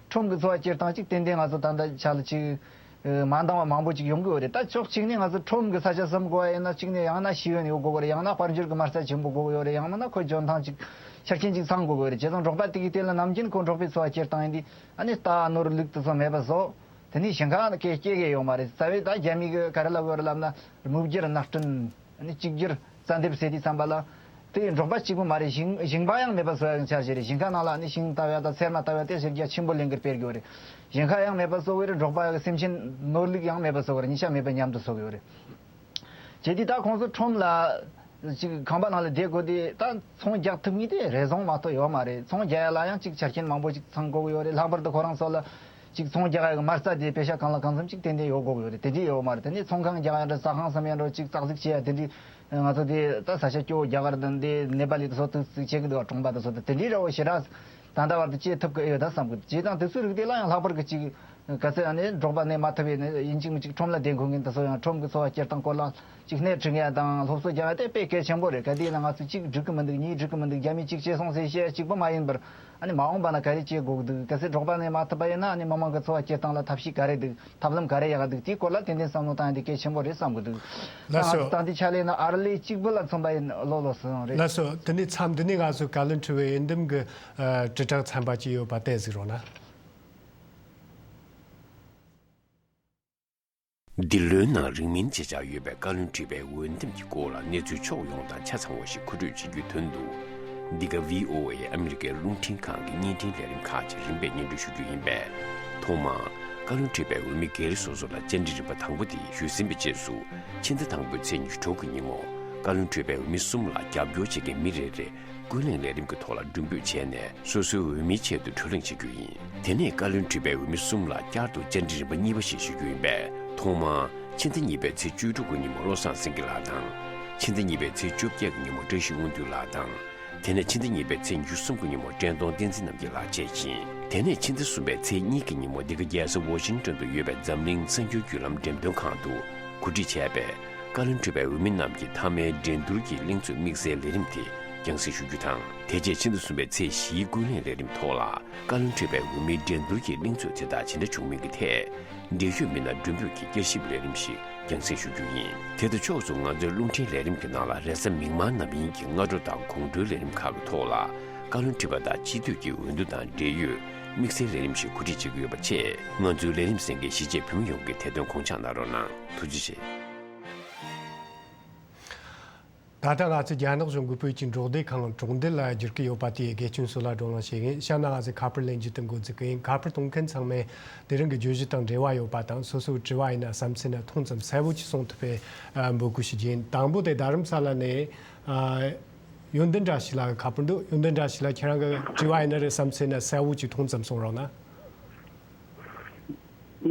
ཁྲོམ་གྱི་འཚོ་བ་སྐྱེལ་སྟངས་ཅིག་ཏན་ཏན་ང་ཚོ་ད་ལྟ་ཆ་ལ་ཅིག་མ་འདང་བ་མང་པོ་ཅིག་ཡོང་གི་ཡོད་རེད། ད་ཕྱོགས་གཅིག་ནས་ང་ཚོ་ཁྲོམ་གྱི་ས་ཆ་བསམ་དགོས་པ་ཡིན་ན་གཅིག་ནས་ཡང་ན་ཤེས་ཡོན་ཡོད་དགོས་ཀྱི་རེད། ཡང་ན་དཔལ་འབྱོར་གྱི་མ་རྩ་ཆེན་པོ་དགོས་ཀྱི་ཡོད་རེད། ཡང་མིན་ན་ཁོ་འཇོན་ཐང་ཅིག་ཆ་རྐྱེན་ཅིག་ཚང་དགོས་ཀྱི་ཡོད་རེད། བྱས་ཙང་འབྲོག་པ་དེ་གི་དེ་ལ་ནམ་རྒྱུན་ཁོ་འབྲོག་པའི་འཚོ་བ་སྐྱེལ་སྟངས་ཡིན་དུས་ཨ་ནི་རྟ་ནོར་ལུག་དེ་ཚོ་མེད་པ་བཟོ། དེ་ནས་ཞིང་ཁ་སྐྱེ་སྐྱེ་གི་ཡོད་མ་རེད། རྩ་བའི་ད་རྒྱ་མི་གི་ག་རེ་ལབ་དགོས་རེད་ལབ་ན་རྨོ་བསྒྱུར་གནག་སྐྲུན་ཨ་ནི་གཅིག་གྱུར་རྩྭ་འདེབས་ཟེར་དུས་ཙམ་པ་ལ་དེ་འབྲོག་པ་གཅིག་པུ་མ་རེད། ཞིང་ཞིང་པ་ཡང་མེད་པ་བཟོ་ཡག་འཆར་གཞི་རེད། ཞིང་ཁ་ནང་ལ་ཨ་ནི་ཤིང་བཏབ་ཡ་དང་ཚེར་མ་བཏབ་ཡ་དེ་ཞིག་རྒྱ་ཆེན་པོ་ལེན་གི་སྤེལ་དགོས་རེད། ཞིང་ཁ་ཡང་མེད་པ་བཟོ་གི་རེད། འབྲོག་པ་གི་སེམས་ཅན་ནོར་ལུག་ཡང་མེད་པ་བཟོ་གི་རེད། གཉིས་ཆ་མེད་པ་མཉམ་དུ་བཟོ་གི་ཡོད་རེད། བྱས་དུས་ད་ཁོང་ཚོ་ཁྲོམ་ལ་ཅིག་ཁང་པ་ནང་ལ་བསྡད་དགོས་དུས་ད་ཚོང་རྒྱག་ཐུབ་མཁན་དེ་རེ་ཟུང་མ་གཏོགས་ཡོད་མ་རེད། ཚོང་རྒྱག་ཡ་ལ་ཡང་ཅིག་ཆ་རྐྱེན་མང་པོ་ཅིག་ཚང་དགོས་ཀྱི་ཡོད་རེད། ལྷག་པར་དུ་ཁོ་རང་ཚོ་ལ་ཅིག་ཚོང་རྒྱག་ཡ་གི་མ་རྩ་དེ་པེ་ཤ་གང་ལ་གང་འཚམ་ཅིག་ཏན་ཏན་ཡོད་དགོས་ཀྱི་ཡོད་རེད། དེ་འདྲས་ཡོད་མ་རེད། དེ་ནས་ཚོང་ཁང་རྒྱག་ཡ་འདྲ་ཟ་ཁང་བསམ་ཡ་འདྲ་ཅིག་ཙག་ཙིག་བྱེད་ཡ་དེ་འདྲས་ང་ཚོ་དེ་ད་ས་ཆ་སྐྱོ་བོ་རྒྱ་གར་དང་དེ་ནེ་པ་ལི་དེ་ཚོ་དུ་ཅིག་བྱེད་ཀྱི་འདུག་བ། གྲོང་པ་དེ་ཚོ་དེ་དེ་འདྲས་འདྲ་བོ་ཞེ་དྲག་ད་ལྟ་བར་དུ་བྱེད་ཐུབ་ཀྱི་ཡོད་ད་བསམ་གི་བྱས་ཙང་དེ་ཚོའི་རིགས་དེ་ལ་ཡང་ལྷག་པར་གྱི་ཅིག་ག་ཚོད་ཨ་ནི་འབྲོག་པ་གནས་མ་ཐུབ་པའི་ནི་ཡིན་གཅིག་མིན་གཅིག་ཁྲོམ་ལ་བསྡད་དགོས་མཁན་དེ་ཚོ་ཡང་ཁྲོམ་གྱི་འཚོ་བ་སྐྱེལ་སྟངས་སྐོར་ལ་ཅིག་སྣེ་ཁྲིད་མཁན་དང་སློབ་གསོ་རྒྱག་ཡ་དེ་དཔེ་གལ་ཆེན་པོ་རེད། ག་དུས་ཡིན་ན་ང་ཚོ་གཅིག་འགྲིག་གི་མི་འདུག་གཉིས་འགྲིག་གི་མི་འདུག་རྒྱ་མི་གཅིག་བྱས་སོང་ཟེར་བཤད་ཡ་གཅིག་པོ་མ་ཡིན་པར་ཨ་ནི་མ་འོངས་པ་ན་ག་རེ་བྱེད་དགོས་ཀྱི་འདུག་གལ་སྲིད་འབྲོག་པ་གནས་མ་ཐུབ་པ་ཡིན་ན་ཨ་ནི་མི་མང་གི་འཚོ་བ་སྐྱེལ་སྟངས་ལ་ཐབས་ཤེས་ག་རེ་འདུག་ཐབས་ལམ་ག་རེ་ཡག་ག་འདུག་དེའི་སྐོར་ལ་ཏན་ཏན་བསམ་བློ་བཏང་ཡ་དེ་གལ་ཆེན་པོ་རེད་བསམ་གི་འདུག་ལགས་སོ། ད་འདི་ཕྱག་ལས་ན་ཨར་ལས་གཅིག་པུ་ལ་མཚོན་པ་ཡིན་ལོ་ལོ་སོང་རེད། ལགས་སོ། དེ་ནས་མཚམས་འདི་ནས་ང་ཚོས་བཀའ་བློན་ཁྲི་པའི་འོས་འདེམས་ཀྱི་ཨ་དྲིལ་བསྒྲགས་ཚན་པ་ཅིག་ཡོད་པ་དེ་གཟིགས་རོགས་གནང་། འདི་ལོའི་ནང་རིང་མིན་བྱེད་འཆར་ཡོད་པའི་བཀའ་བློན་ཁྲི་པའི་འོས་འདེམས་ཀྱི་སྐོར་ལ་གནས་ཚུལ་ཕྱོགས་ཡོངས་དང་ཆ་ཚང་བ་ཞིག་མཁོ་སྤྲོད་བྱེད་རྒྱུའི་དོན་དུ། འདི་ག་བྷི་ཨོ་ཨེ་ཨ་མི་རི་ཀའི་རླུང་འཕྲིན་ཁང་གི་བརྙན་འཕྲིན་ལས་རིམ་ཁག་ཅིག་རིམ་པས་སྙན་སྒྲོན་ཞུ་རྒྱུ་ཡིན་པས། ཐོག་མར་བཀའ་བློན་ཁྲི་པའི་འོས་མི་སྒེར་སོ་སོ་ལ་བཅར་འདྲི་རིམ་པ་དང་པོ་དེ་ཞུས་ཟིན་པའི་རྗེས་སུ། ཕྱི་ཟླ་དང་པོའི་ཚེས་ཉི་ཤུ་དྲུག་གི་ཉིན་མོ། བཀའ་བློན་ཁྲི་པའི་འོས་མི་གསུམ་ལ་རྒྱབ་སྐྱོར་བྱེད་མཁན་མི་རེ་རེ། ཀུན་གླེང་ལས་རིམ་གྱི་ཐོག་ལ་མགྲོན་འབོད་བྱས་ནས། སོ་སོའི་འོས་མིའི་ཆེད་དུ་བགྲོ་གླེང་བྱེད་རྒྱུ་ཡིན། དེ་ནས་བཀའ་བློན་ཁྲི་པའི་འོས་མི་གསུམ་ལ་བསྐྱར་དུ་བཅར་འདྲི་རིམ་པ་གཉིས་པ་ཞིག་ཞུ་རྒྱུ་ཡིན་པས། ཐོག་མར་ཕྱི་ཟླ་གཉིས་པའི་ཚེས་བཅུ་དྲུག་གི་ཉིན་མོ་བློ་བཟང་སེང་གེ་ལགས་དང་། ཕྱི་ཟླ་གཉིས་པའི་ཚེས་བཅོ་བརྒྱད་ཀྱི་ཉིན་མོ་བཀྲ་ཤིས་དབང་འདུས་ལགས་དང་། དེ་ནས་ཕྱི་ཟླ་གཉིས་པའི་ཚེས་ཉི་ཤུ་གསུམ་གྱི་ཉིན་མོ་བཀྲས་མཐོང་བསྟན་འཛིན་རྣམ་རྒྱལ་ལགས་བཅས་ཡིན། དེ་ནས་ཕྱི་ཟླ་གསུམ་པའི་ཚེས་གཉིས་ཀྱི་ཉིན་མོ་འདི་ག་རྒྱལ་ས་ཝ་ཤིང་ཏོན་དུ་ཡོད་པའི་འཛམ་གླིང་གསར་འགྱུར་བརྒྱུད་ལམ་འགྲེམས་སྟོན་ཁང་དུ་གོ་སྒྲིག་བྱས་པའི་བཀའ་བློན་ཁྲི་པའི་འོས་མི་རྣམས་ཀྱི་མཐའ་མའི་འགྲན་བསྡུར་གྱི་གླེང་ཚོགས་དམིགས་བསལ་ལས་རིམ་དེ་རྒྱང་སྲིང་ཞུ་རྒྱུ་དང་། དེ་རྗེས་ཕྱི་ཟླ་གསུམ་པའི་ཚེས་བཞིའི་ཀུན་གླེང་ལས་རིམ་ཐོག་ལ་བཀའ་བློན་ཁྲི་པའི་འོས་མིའི་འགྲན་བསྡུར་གྱི་གླེང་ཚོགས་དེ་དག་ཇི་འདྲ་བྱུང་མིན་གྱི་ཐད། འབྲེལ་ཡོད་མི་སྣ་མགྲོན་འབོད་ཀྱིས་བསྐྱར་ཞིབ་ལས་རིམ་ཞིག་རྒྱང་སྲིང་ཞུ་རྒྱུ་ཡིན། དེ་དང་ཕྱོགས་སུ་ང་ཚོའི་རླུང་འཕྲིན་ལས་རིམ་གྱི་ནང་ལ་རེས་གཟའ་མིག་དམར་ནམ་ཡིན་གྱི་སྔ་དྲོ་དང་དགོང་དྲོའི་ལས་རིམ་ཁག་གི་ཐོག་ལ་བཀའ་བློན་ཁྲི་པ་དང་སྤྱི་འཐུས་ཀྱི་འོས་བསྡུ་དང་འབྲེལ་ཡོད་དམིགས་བསལ་ལས་རིམ་ཞིག་གོ་སྒྲིག་བྱེད་ཀྱི་ཡོད་པ་བཅས། ང་ཚོའི་ལས་རིམ་གསན་མཁན་གཞིས་བྱེས་བོད་མི་ཡོངས་ཀྱིས་དེ་དོན་དགོངས་འཇགས་གནང་རོགས་གནང་། ཐུགས་རྗེ་ཆེ། ད་ལྟ་ང་ཚོ་རྒྱ་ནག་གཞུང་གིས་བོད་ཀྱི་འབྲོག་སྡེ་ཁག་གྲོང་སྡེ་ལ་བསྒྱུར་གྱི་ཡོད་པ་དེའི་དགེ་སྐྱོན་སོགས་ལ་བགྲོ་གླེང་བྱེད་ཀྱིན། ཤ་ན་ང་ཚོས་ཁ་པར་ལེན་རྒྱུ་དེ་འགོ་འཛུགས་ཀྱི་ཡིན། ཁ་པར་གཏོང་མཁན་ཚང་མས་དེ་རིང་གི་བརྗོད་གཞི་དང་འབྲེལ་བ་ཡོད་པ་དང་། སོ་སོའི་དྲི་བ་ཡིན་ན་བསམ་ཚུལ་ཡིན་ན་ཐུང་ཙམ་གསལ་པོ་ཅིག་གསུང་ཐུབ་པའི་འབོད་སྐུལ་ཞུ་རྒྱུ་ཡིན། དང་པོ་དེ་རྡ་རམ་ས་ལ་ནས་ཨ་ཡོན་ཏན་བཀྲ་ཤིས་ལགས་ཀྱི་ཁ་པར་འདུག་ཡོན་ཏན་བཀྲ་ཤིས་ལགས། ཁྱེད་རང་གི་དྲི་བ་ཡིན་ན་རེད། བསམ་ཚུལ་ཡིན་ན་གསལ་པོ་ཅིག་ཐུང་ཙམ་གསུང་རོགས་གནང་།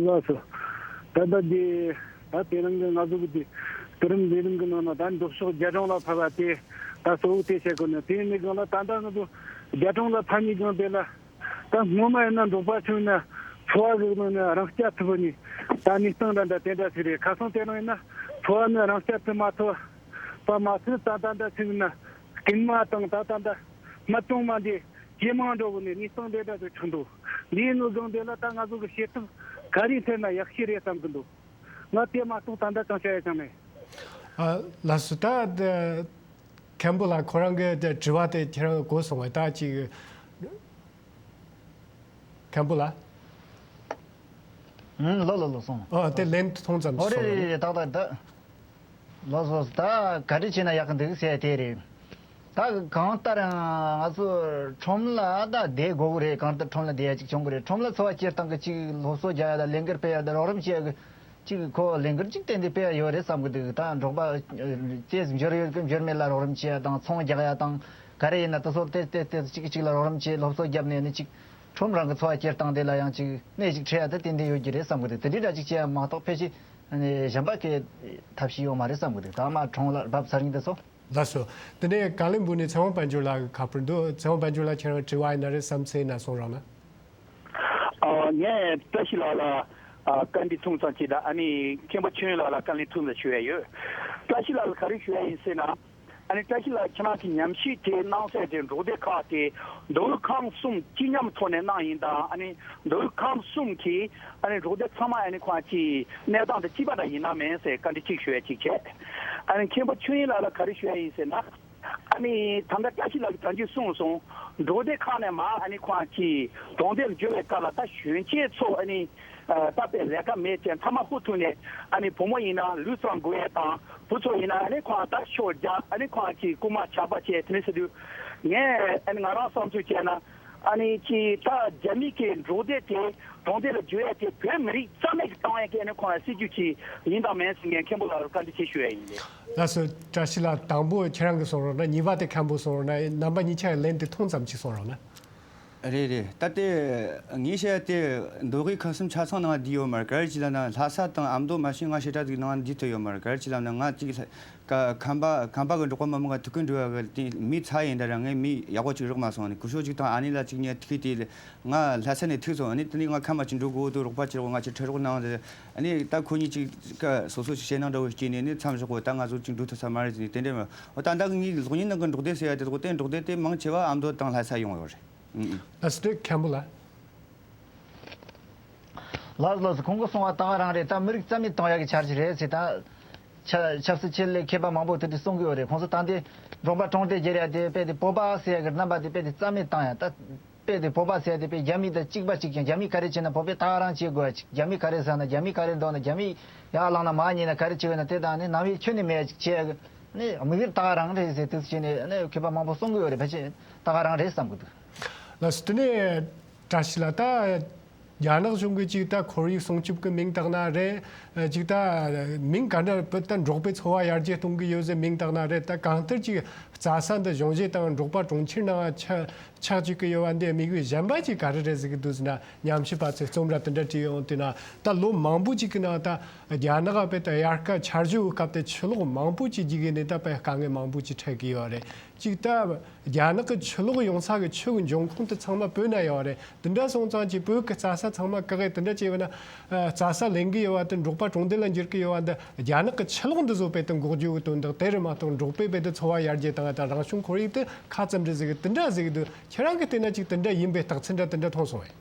ལགས་སོ། ད་ལྟ་འདི་ད་དེ་རིང་གི་ང་ཚོ་གི་འདི་དུས་རིམ་ལས་རིམ་གྱི་ནང་ན་ད་འབྲོག་ཕྱོགས་རྒྱ་གྲོང་ལ་ཕེབས་པ་དེ་ད་གཙོ་བོ་དེ་བཤད་དགོས་ན། དེ་ཡིན་ནི་སྒང་ལ་ད་ལྟ་ང་ཚོ་རྒྱ་གྲོང་ལ་ཕེབས་ནི་སྒང་དེ་ལ་ད་སྔོན་མ་ཡིན་ན་འབྲོག་པ་ཚོ་ཡིན་ན་འཚོ་བ་རོལ་ནི་རང་སྐྱ་ཐུབ་ནི་ད་གནས་སྟངས་འདྲ་འདྲ་དེ་འདྲ་ཞིག་རེད། ཁ་སང་དེ་རིང་ཡིན་ན་འཚོ་བ་ནི་རང་སྐྱ་ཐུབ་མ་ཐུབ་པ་མ་ཟད། ད་ད་ད་ཚིག་ན་རྐུན་མ་དང་ད་ད་ད་མི་གྲོང་མ་འདི་ཇེ་མང་འགྲོ་གི་ནས་གནས་སྟངས་དེ་འདྲ་ཞིག་ཆགས་འདུག་འདིའི་ནང་སྒང་དེ་ལ་ད་ང་ཚོ་གི་བྱེད་ཐབས་ག་རེ་འཐེན་ན་ཡག་ཤོས་རེད་བསམ་གི་འདུག་ང་དེ་མ་གཏོགས་ད་ལྟ་ཅང་བཤད་ཡ་ཅང་མེད། ཨ། ལགས་སོ། ད་ད་མཁན་པོ་ལགས་ཁོ་རང་གི་དྲི་བ་དེ་ཁྱེད་རང་གིས་གོ་སོང་བས། ད་ཅིག་མཁན་པོ་ལགས། ཨང་། ལགས་ལགས་ལགས་སོང་། ཨ། དེ་ལན་ཐུང་ཙམ་ཨོ་རེད་གསུང་རེད་རོགས། རེད་རེད། ཏག་ཏག་ད། ལགས་སོ། ད་ག་རེ་བྱས་ན་ཡག་གི་འདུག་ཟེར་དེ་རེད། ད་གང་ལྟར་ཡང་ང་ཚོ་ཁྲོམ་ལ་ད་བསྡད་དགོས་ཀྱི་རེད། གང་ལྟར་ཁྲོམ་ལ་བསྡད་ཡ་ཅིག་བྱུང་གི་རེད། ཁྲོམ་ལ་འཚོ་བ་སྐྱེལ་སྟངས་ཀྱི་ཅིག་སློབ་གསོ་རྒྱག་ཡ་དང་ལས་འགུལ་སྤེལ་ཡ་དང་རོགས་རམ་བྱེད་ཡ་གི་ཅིག་ཁོ་ལས་འགུལ་ཅིག་ཏན་ཏན་སྤེལ་ཡ་ཡོད་རེད་བསམ་གི་འདུག་ད་འབྲོག་པ་བཅས་འབྱོར་ཡོད་གི་འབྱོར་མེད་ལ་རོགས་རམ་བྱེད་ཡ་དང་ཚོང་རྒྱག་ཡ་དང་ག་རེ་ཡིན་ན་དེ་ཚོ་ཏེ་ཏེ་ཏེ་གཅིག་གིས་གཅིག་ལ་རོགས་རམ་བྱེད། སློབ་གསོ་བརྒྱབ་ནས་ནི་ཅིག་ཁྲོམ་རང་གི་འཚོ་བ་སྐྱེལ་སྟངས་དེ་ལ་ཡང་ཅིག་སྣེ་ཅིག་ཁྲིད་ཡ་དེ་ཏན་ཏན་ཡོད་ཀྱི་རེད་བསམ་གི་འདུག་དེ་འདྲའི་འདྲ་ཅིག་བྱེད་ཡ་མ་གཏོགས་ཕལ་ཆེར་གཞན་པ་གི་ཐབས་ཤེས་ཡོད་མ་རེད་བསམ་གི་འདུག་ད་མ་གྲོང་ལ་བབས་ཚར་ཡིན་དེ་ཚོ། ལགས་སོ། དེ་ནས་ཀ་ལིམ་པོང་ནས་ཚེ་དབང་དཔལ་འབྱོར་ལགས་ཀྱི་ཁ་པར་འདུག་ཚེ་དབང་དཔལ་འབྱོར་ལགས། ཁྱེད་རང་དྲི་བ་ཡིན་ན་རེད། བསམ་ཚུལ་ཡིན་ན་གསུང་རོགས་གནང་། ཨ། ངས་བཀྲ་ཤིས་ལགས་ལ་ཨ་བཀའ་འདྲི་ཐུང་ཙམ་ཅིག་དང་། ཨ་ནི་མཁན་པོ་ཆོས་དབྱིངས་ལགས་ལ་བཀའ་ལན་ཐུང་ཙམ་ཞུ་ཡ་ཡོད། བཀྲ་ཤིས་ལགས་ལ་ག་རེ་ཞུ་ཡ་ཡིན་ཟེར་ན། ཨ་ནི་བཀྲ་ཤིས་ལགས་ཁྱེད་རང་གི་ཉམས་ཞིབ་དེ་གནང་ས་དེ་འབྲོག་སྡེ་ཁག་དེ་མདོ་དབུས་ཁམས་གསུམ་སྤྱི་མཉམ་ཐོག་ནས་གནང་ཡིན་དང་། ཨ་ནི་མདོ་དབུས་ཁམས་གསུམ་གྱི་ཨ་ནི་འབྲོག་སྡེ་ཚང་མ་ཨ་ནི་ཁོང་གི་གནས་སྟངས་དེ་གཅིག་པ་འདྲ་ཡིན་ན་མིན་ཟེར་བཀའ་འདྲི་གཅིག་ཞུ་ཡ་གཅིག་བྱས། ཨ་ནི་མཁན་པོ་ཆོས་དབྱིངས་ལགས་ལ་ག་རེ་ཞུ་ཡ་ཡིན་ཟེར་ན། ཨ་ནི་ད་ལྟ་བཀྲ་ཤིས་ལགས་ཀྱིས་ད་གིན་གསུངས་སོང་། འབྲོག་སྡེ་ཁག་ནས་མར་ཨ་ནི་ཁོང་གི་གྲོང་སྡེ་ལ་འབྱོར་བའི་སྐབས་ལ་ད་གཞོན་སྐྱེས་ཚོ་ཨ་ནི་ད་དཔེ་ལས་ཀ་མེད་ཅེས་མཐའ་མ་ཧུར་ཐུག་ནས་ཨ་ནི་བུ་མོ་ཡིན་ན་ལུས་ཙམ་སྒུག་ཡས་དང་། བུ་ཚོ་ཡིན་ན་ཨ་ནི་ཁོང་ད་ཤོ་རྒྱག་ཨ་ནི་ཁོང་གི་རྐུན་མ་ཇག་པ་བྱས་དེ་འདྲ་ཟེར་དུས། ངས་ཨ་ནི་ང་རང་བསམ་ཚུལ་བྱས་ན། ཨ་ནི་ཅིག་ད་རྒྱ་མི་གི་འབྲོག་སྡེ་དེ་གྲོང་སྡེ་ལ་འགྱུར་ཡས་དེ་བོད་མི་རིགས་རྩ་མེད་ཀྱི་བཏང་ཡས་ཀྱི་ཨ་ནི་ཁོང་ལ་སྲིད་ཇུས་ཅིག་ཡིན་དང་མིན་ཟེར་ངས་མཁན་པོ་ལགས་ལ་བཀའ་འདྲི་ཅིག་ཞུ་ཡས་ཡིན་ལགས། ལགས་སོ། བཀྲ་ཤིས་ལགས། དང་པོ་ཁྱེད་རང་གིས་གསུང་རོགས་གནང་། གཉིས་པ་དེ་མཁན་པོ་གསུང་རོགས་གནང་། རྣམ་པ་གཉིས་ཆ་ཡི་ལན་དེ་ཐུང་ཙམ་ཅིག་གསུང་རོགས་གནང་། རེད་རེད། ད་ལྟ་ངས་བཤད་ཡ་དེ་མདོ་དབུས་ཁམས་གསུམ་ཆ་ཚང་ནང་བསྡུས་ཡོད་མ་རེད། ག་རེ་བྱས་ལབ་ན་ལྷ་ས་དང་ཨ་མདོ་མ་གཏོགས་ང་ཞེ་དྲག་ཅིག་ནང་བསྡུས་ཐུབ་ཡོད་མ་རེད། ག་རེ་བྱས་ལབ་ན་ང་ཅིག་ལྷ་ཁ་ཁམས་པ་ཁམས་པ་གི་འབྲོག་པ་མི་མང་ག་ཐུགས་ཁུར་འགྲོ་ཡ་གི་དེ་མི་ཚ་ཡིན་ད་ར། ངས་མི་ཡག་པོ་ཅིག་རག་མ་སོང་། ཨ་ནི་སྐུ་ཞབས་ཅིག་དང་ཨ་ནེ་ལགས་ཅིག་ངས་ཐུག་དེ་ང་ལྷ་ས་ནས་ཐུག་སོང་། ཨ་ནི་དེ་ནས་ང་ཁ་མ་ཅིག་འགྲོ་དགོས་འདུག་རོགས་པ་ཅིག་རོགས་ང་ཅིག་ཁྲིད་རོགས་གནང་ཟེར། ཨ་ནི་ད་ཁོ་གཉིས་ཅིག་ཀ་སོ་སོ་ཅིག་བཤད་ན་འདྲ་བོ་སྐྱེས་ནས་ནི་མཚམས་བཞག་གོ། ད་ང་ཚོ་ཅིག་འགྲོ་ཐུབ་ས་མ་རེད་ཟེར་ནས་དེ་འདྲ་མ། འོ་ད་ད་གི་ངའི་གློག་བརྙན་ནང་གི་འབྲོག་སྡེ་ཟེར་ཡ་དེ་ཚོ་དེ་འབྲོག་སྡེ་དེ་མང་ཆེ་བ་ཨ་མདོ་དང་ལྷ་ས་ཡོང་བ་རེད། ཨ་སི་ཏེ་མཁན་པོ་ལགས། ལགས་ལགས་སོ། ཁོང་གིས་གསུངས་པ་ད་ག་རང་རེད། ད་མི་རིགས་རྩ་མེད་གཏོང་ཡག་གི་འཆར་གཞི་རེད་ཟེར། ད་ཆ་ཆབ་སྲིད་ཆེད་ལས་མཁས་པ་མང་པོ་དེ་འདྲ་གསུང་གི་ཡོད་རེད། ཁོང་ཚོ་ད་འདི་འབྲོག་པ་གྲོང་སྡེ་བསྒྱུར་ཡ་དེ་དཔེ་དེ་བོད་པ་ཟེར་ཡ་གི་རྣམ་པ་དེ་དཔེ་དེ་རྩ་མེད་བཏང་ཡ། ད་ དཔེ་དེ་བོད་པ་ཟེར་དེ་དཔེ་རྒྱ་མི་དང་གཅིག་པ་གཅིག་རྐྱང་། རྒྱ་མི་ག་རེ་བྱས་ན་བོད་པས་ད་ག་རང་བྱེད་དགོས་ཅིག་རྒྱ་མི་ག་རེ་ཟ་ན་རྒྱ་མི་ག་རེ་འདོད་ན་རྒྱ་མི་ཡར་ལངས་ན་མར་ཉལ་ན་ག་རེ་བྱེད་དགོས་ན་དེ་དང་ནི་རྣམ་དབྱེ་ཁྱོན་ནས་མེད་ཅིག་བྱས་ནི་དམིགས་ཡུལ་ད་ག་རང་རེད་ཟེར་དུས་བྱས་ནས་ནི་མཁས་པ་མང་པོ་གསུང་གི་ཡོད་རེད། ཕལ་ཆེར་ད་ག་རང་རེད་བསམ་གི་འདུག་ལགས་སོ། དེ་ནས་བཀྲ་ཤིས་ལགས། ད་རྒྱ་ནག་གཞུང་གིས་ཅིག་ད་ཁོར་ཡུག་སྲུང་སྐྱོབ་ཀྱི་མིང་བཏགས་ན་རེད། ཅིག་ད་མིང་ག་འདྲ་བུད་ད་འབྲོག་པའི་འཚོ་བ་ཡར་རྒྱས་གཏོང་གི་ཡོད་ཟེར་མིང་བཏགས་ན་རེད། ད་གང་ལྟར་ཅིག་རྩྭ་ས་འདི་གཞུང་བཞེས་དང་འབྲོག་པ་གྲོང་ཁྱེར་ནང་ཆགས་ཆགས་བཅུག་གི་ཡོད་པ་འདི་དམིགས་ཡུལ་གཞན་པ་ཅིག་ག་རེ་རེད་ཟེར་གི་འདུག་ཟེར་ན། ཉམས་ཞིབ་པ་ཚོས་རྩོམ་ར་དེ་འདྲ་བྲིས་ཡོང་དུས་ན། ད་ལོ་མང་པོ་ཅིག་གི་ནང་ད་རྒྱ་ནག་དཔེ་ད་དབྱར་ཁ་ཆར་ཞོད་སྐབས་དེ་ཆུ་ལོག་མང་པོ་ཅིག་རྒྱུག་གི་ནས་ད་དཔེ་དཀའ་ངལ་མང་པོ་ཅིག་འཕྲད་གི་ཡོད་རེད། ཅིག་ད་རྒྱ་ནག་གི་ཆུ་ལོག་ཡོང་ས་གི་ཆུ་གི་འབྱུང་ཁུངས་དེ་ཚང་མ་བོད་ན་ཡོད་རེད། དེ་འདྲ་སོང་ཙང་ཅིག་བོད་ཀྱི་རྩྭ་ས་ཚང་མ་བཀག་གི་དེ་འདྲ་བྱས་པ་ན། ཨ། རྩྭ་ས་ལེན་གི་ཡོད་པ་དེ་འབྲོག་པ་གྲོང་སྡེ་ལ་འགྱུར་གི་ཡོད་པ་འདི་རྒྱ་ནག་གི་ཆུ་ལོག་འདི་བཟོ་དཔེ་དེ་འགོག་རྒྱུ་གི་དོན་དག་དེ་རེད་མ་གཏོགས། འབྲོག་པའི་དཔེ་དེ་འཚོ་བ་ཡར་རྒྱས་བཏང་བ་དང་རང་བྱུང་ཁོར་ཡུག་དེ་ཁ་ཙམ་རེད་ཟེར་གི་དེ་འདྲ་ཟེར་གི་འདུག་ཁྱེད་རང་གིས་བལྟས་ན་ཅིག་དེ་འདྲ་ཡིན་པའི་རྟགས་མཚན་འདྲ་དེ་འདྲ་མཐོང་སོང་བས།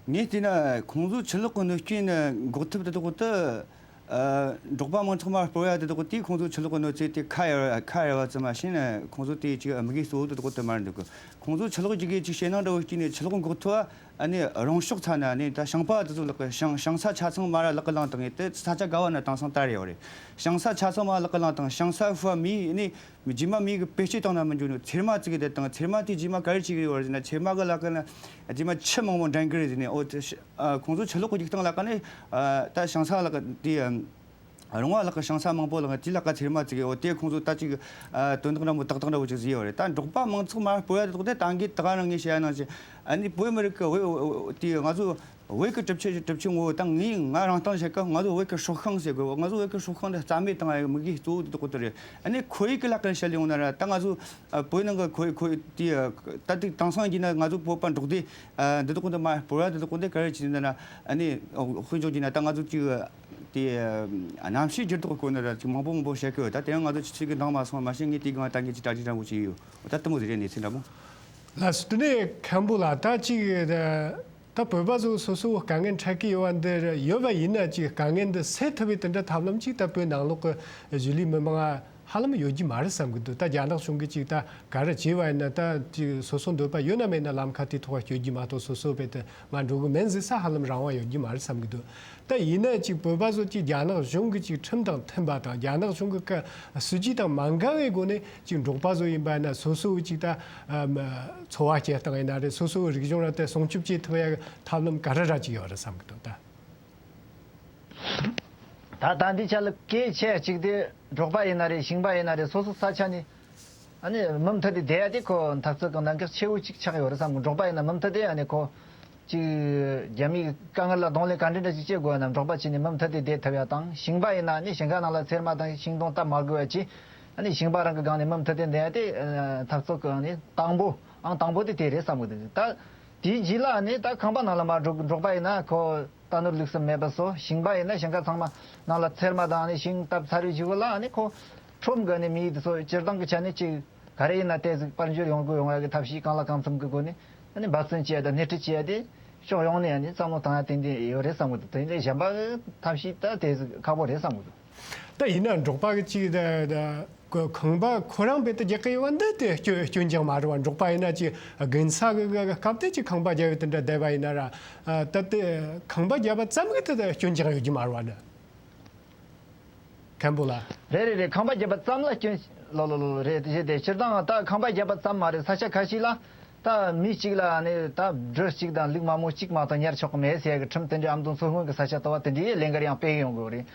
ངས་བལྟས་ན་ཁོང་ཚོ་ཆུ་ལོག་གི་གནོད་སྐྱོན་འགོག་ཐབས་དེ་དག་དེ། ཨ། འབྲོག་པ་མང་ཚོགས་མར་སྤོར་ཡ་དེ་དག་དེས་ཁོང་ཚོ་ཆུ་ལོག་གི་གནོད་འཚེ་དེ་ཁ་གཡར་ཁ་གཡར་བ་ཙམ་མ་ཟད་ནས། ཁོང་ཚོ་དེ་ཅིག་དམིགས་ཡུལ་གཙོ་བོ་དེ་དག་དེ་མ་རེད་འདུག་ཁོང་ཚོ་ཆུ་ལོག་ཅིག་གིས་ཅིག་ཞེད་སྣང་འདྲ་བོ་སྐྱེས་ནས་ཆུ་ལོག་འགོག་ཐུབ་པ། ཨ་ནི་རང་ཕྱོགས་ཚ་ན་ནི་ད་ཞིང་པ་དེ་ཚོ་ལག་གི་ཞིང་ཞིང་ས་ཆ་ཚང་མ་ར་ལག་གི་བླངས་བཏང་ངེས་དེ་ས་ཆ་ག་བ་ན་དེང་སང་དར་ཡོད་རེད། ཞིང་ས་ཆ་ཚང་མ་ལག་གི་བླངས་བཏང་། ཞིང་ས་ཧུ་བ་མི་ནི་རྗེས་མ་མི་གི་བེད་སྤྱོད་བཏང་ན་མི་འཇོན་ནོ། ཚེར་མ་བཙུགས་གི་དེ་དང་། ཚེར་མ་དེ་རྗེས་མ་ག་རེ་བྱེད་གི་ཡོད་རེད་ཟེར་ན། ཚེར་མ་གི་ལག་གི་ན་རྗེས་མ་ཆུ་མང་པོ་འདྲེན་གི་རེད་ཟེར་ནས། འོ་དེ་ཨ། ཁོང་ཚོ་ཆུ་ལོག་གི་རྒྱུག་སྟངས་ལ་ཀ་ནས། ཨ། ད་ཞིང་ས་ལ་ཀ་དེ། ཨ། རོང་བ་ལ་ཀ་ཞིང་ས་མང་པོ་ལ་ཀ་དེ་ལ་ཀ་ཚེར་མ་བཙུགས་ཡོད། དེ་ཁོང་ཚོ་ད་ཅིག་ཨ། དོན་དག་འདྲ་མོ་ཏག་ཏག་འདྲ་བོ་ཅིག་བཟོས་ཡོད་རེད། ད་འབྲོག་པ་མང་ཚོགས་མར་སྤོར་ཡ་དེ་དག་དེ་ད་གིན་ད་ག་རང་ངས་བཤད་ཡ་ནང་བཞིན། ཨ་ནི་བོད་མི་རིགས་ཀྱི་བོད་དེ་ང་ཚོ་བོད་ཀྱི་གྲུབ་ཆ་གྲུབ་ཆའི་ངོ་བོ་ད་ངས་ང་རང་ཐང་བཤད་སྐབས། ང་ཚོ་བོད་ཀྱི་སྲོག་ཤིང་ཟེར་དགོས། ང་ཚོ་བོད་ཀྱི་སྲོག་ཤིང་དེ་རྩ་མེད་བཏང་ཡ་དམིགས་ཡུལ་གཙོ་བོ་དེ་དག་དེ་རེད། ཨ་ནི་ཁོར་ཡུག་གི་ལ་ཀ་བཤད་ཡོང་ན་ར། ད་ང་ཚོ་ཨ། བོད་ནང་གི་ཁོར་ཁོར་དེ་ད་དེ་དེང་སང་གྱི་ན་ང་ཚོ་བོད་པ་འབྲོག་སྡེ་ཨ། འདི་དག་དེ་མར་སྤོར་ཡ་དེ་དག་དེ་ག་རེ་བྱས་ན་ར། ཨ་ནི་དཔེ་འཇོག་གྱིན་ན་ད་ང་ཚོ་ཅིག་དེ་ཨ། གནམ་གཤིས་འགྱུར་ལྡོག་གི་སྐོར་ནས་ར་ཅིག་མང་པོ་མང་པོ་བཤད་གི་ཡོད། ད་དེ་རིང་ང་ཚོ་ཆུ་ཚོད་ཀྱི་འདང་མ་སོང་། མ་གཞི་ངས་དེ་གང་ལྟར་ངས་ཅིག་གྲ་སྒྲིག་འདྲ་བོ་བྱས་ཡོད། ད་དེ་མོ་ཟིག་རེད། གནས་ཚུལ་འདྲ་མོ། ལགས་སོ། དེ་ནས་མཁན་པོ་ལགས། ད་ཅིག་ད་བོད་པ་ཚོ་སོ་སོ་དཀའ་ངལ་འཕྲད་ཀྱི་ཡོད་པ་འདི་ཡོད་པ་ཡིན་ན། ཅིག་དཀའ་ངལ་འདི་སེལ་ཐུབ་པའི་དེ་འདྲ་ཐབས་ལམ་ཅིག་ད་བོད་ནང་ལོགས་ཀྱི་གཞིས་ལུས་མི་མང་ཧ་ལམ་ཡོད་རྒྱུ་མ་རེད་བསམ་གྱི་འདུག་ད་རྒྱ་ནག་གཞུང་གིས་ཅིག་ད་ག་རེ་བྱས་པ་ཡིན་ན། ད་ཅིག་སོ་སོ་འདོད་པ་ཡོད་ན་མེད་ན་ལམ་ཁ་དེའི་ཐོག་སྐྱོད་རྒྱུ་མ་གཏོགས། སོ་སོ་བས་དེ་ང་འགྲོ་གི་མིན་ཟེར་ས་ཧ་ལམ་རང་དབང་ཡོད་རྒྱུ་མ་རེད་བསམ་གྱི་འདུག་ད་ཡིན་ན་ཅིག་བོད་པ་ཚོ་ཅིག་རྒྱ་ནག་གཞུང་གི་ཅིག་ཁྲིམས་དང་མཐུན་པ་དང་། རྒྱ་ནག་གཞུང་གི་ཀ་སྲིད་ཇུས་དང་མ་འགལ་བའི་སྒོ་ནས་ཅིག་འབྲོག་པ་ཚོ་ཡིན་པ་ན་སོ་སོ་ཅིག་ད་ཨ་འཚོ་བ་སྐྱེལ་སྟངས་ཡིན་ན་རེད། སོ་སོའི་རིག་གཞུང་ར་དེ་སྲུང་སྐྱོབ་བྱེད་ཐུབ་ཡ་གི་ཐབས་ལམ་ག་རེ་ར་ཅིག་ཡོད་རེད་བསམ་གི་འདུག་ད། ད་ད་འདི་ཆ་ལ་གལ་ཆེ་གཅིག་དེ། འབྲོག་པ་ཡིན་ན་རེད། ཞིང་པ་ཡིན་ན་རེད། སོ་སོ་ས་ཆ་ནས་ཨ་ནི་མུ་མཐུད་དེ་བསྡད་ཡ་དེ་ཁོ་འཐབ་རྩོད་གི་གནད་འགག་ཆེ་བོ་གཅིག་ཆགས་ཡོད་རེད་བསམ་གི། འབྲོག་པ་ཡིན་ན་མུ་མཐུད་དེ་ཨ་ནི་ཁོ་ཅིག་རྒྱ་མིའི་དཀའ་ངལ་ལ་གདོང་ལེན་ག་འདྲ་འདྲ་ཞིག་བྱེད་དགོས་ན། འབྲོག་པ་བྱས་ནས་མུ་མཐུད་དེ་བསྡད་ཐུབ་ཡ་དང་། ཞིང་པ་ཡིན་ན་ནི་ཞིང་ཁ་ནང་ལ་ཚེར་མ་དང་ཤིང་སྡོང་བཏབ་མ་དགོས་པ་བྱས། ཨ་ནི་ཞིང་པ་རང་གི་སྒང་ནས་མུ་མཐུད་དེ་བསྡད་ཡ་དེ་ཨ་འཐབ་རྩོད་གི་ཨ་ནི་དང་པོ་ཨང་དང་པོ་དེ་དེ་རེད་བསམ་གི་འདུག་ད་དེའི་རྗེས་ལ་ཨ་ནི་ད་ཁང་པ་ནང་ལ་མར་འགྲོ་གི། འབྲོག་པ་ཡིན་ན་ཁོ་རྟ་ནོར་ལུག་གསུམ་མེད་པ་བཟོ། ཞིང་པ་ཡིན་ན་ཞིང་ཁ་ཚང་མ་ནང་ལ་ཚེར་མ་དང་ནི་ཤིང་བཏབ་ཚར་བའི་གཞུག་ལ་ནི་ཁོ་ཁྲོམ་གི་ནི་མི་ཡི་དེ་ཚོ་སྤྱིར་བཏང་གི་ཆ་ནས་ཅིག་ག་རེ་ཡིན་ན་དེ་ཟིག་དཔལ་འབྱོར་ཡོང་སྒོ་ཡོང་ཡ་གི་ཐབས་ཤེས་གང་ལ་གང་འཚམ་གི་སྒོ་ནས་ནི་འབད་བརྩོན་བྱེད་ཡ་དང་སྣེ་ཁྲིད་བྱེད་ཡ་དེ་ཕྱོགས་ཡོངས་ནས་ནི་བསམ་བློ་བཏང་ཡ་ཏན་ཏན་ཡོད་རེད་བསམ་གི་འདུག་དེ་ནས་གཞན་པ་གི་ཐབས་ཤེས་ད་དེ་ཟིག་ཁག་པོ་རེད་བསམ་གི་འདུག་ད་ཡིན་ན་འབྲོག་པ་གི་ཅིག་ད་ད། ཁང་པ་ཁོ་རང་བེད་དུ་རྒྱག་གི་ཡོད་པ་འདི་དེ་སྐྱོན་སྐྱོན་ཅང་མ་རེད་བ། འབྲོག་པ་ཡིན་ན་ཅིག་དགུན་ས་གི་གི་སྐབས་དེ་ཅིག་ཁང་པ་རྒྱབ་ཡོད་དེ་འདྲ་བསྡད་པ་ཡིན་ན་ར། ཨ། ད་དེ་ཁང་པ་རྒྱབ་པ་ཙམ་གི་དེ་དེ་སྐྱོན་ཅང་ཡོད་རྒྱུ་མ་རེད་བ་ནི། མཁན་པོ་ལགས། རེད་རེད་རེད། ཁང་པ་རྒྱབ་པ་ཙམ་ལ་སྐྱོན། ལོ་ལོ་ལོ་ལོ། རེད་དེ་རེད་དེ། སྤྱིར་བཏང་ད་ཁང་པ་རྒྱབ་པ་ཙམ་མ་རེད། ས་ཆ་ཁ་ཤས་ལ་ད་མི་གཅིག་ལ་ནི་ད་སྦྲུལ་གཅིག་དང་ལུག་མ་མོ་གཅིག་མ་གཏོགས་ཉར་ཆོག་གི་མེད་ཟེར་ཡ་གི་ཁྲིམས་དེ་འདྲའི་ཨ་མདོ་མཚོ་སྔོན་གི་ས་ཆ་ལྟ་བུ་དེ་འདྲའི་ལས་འགུལ་ཡང་སྤེལ་ཡོང་གི་ཡོད་རེད།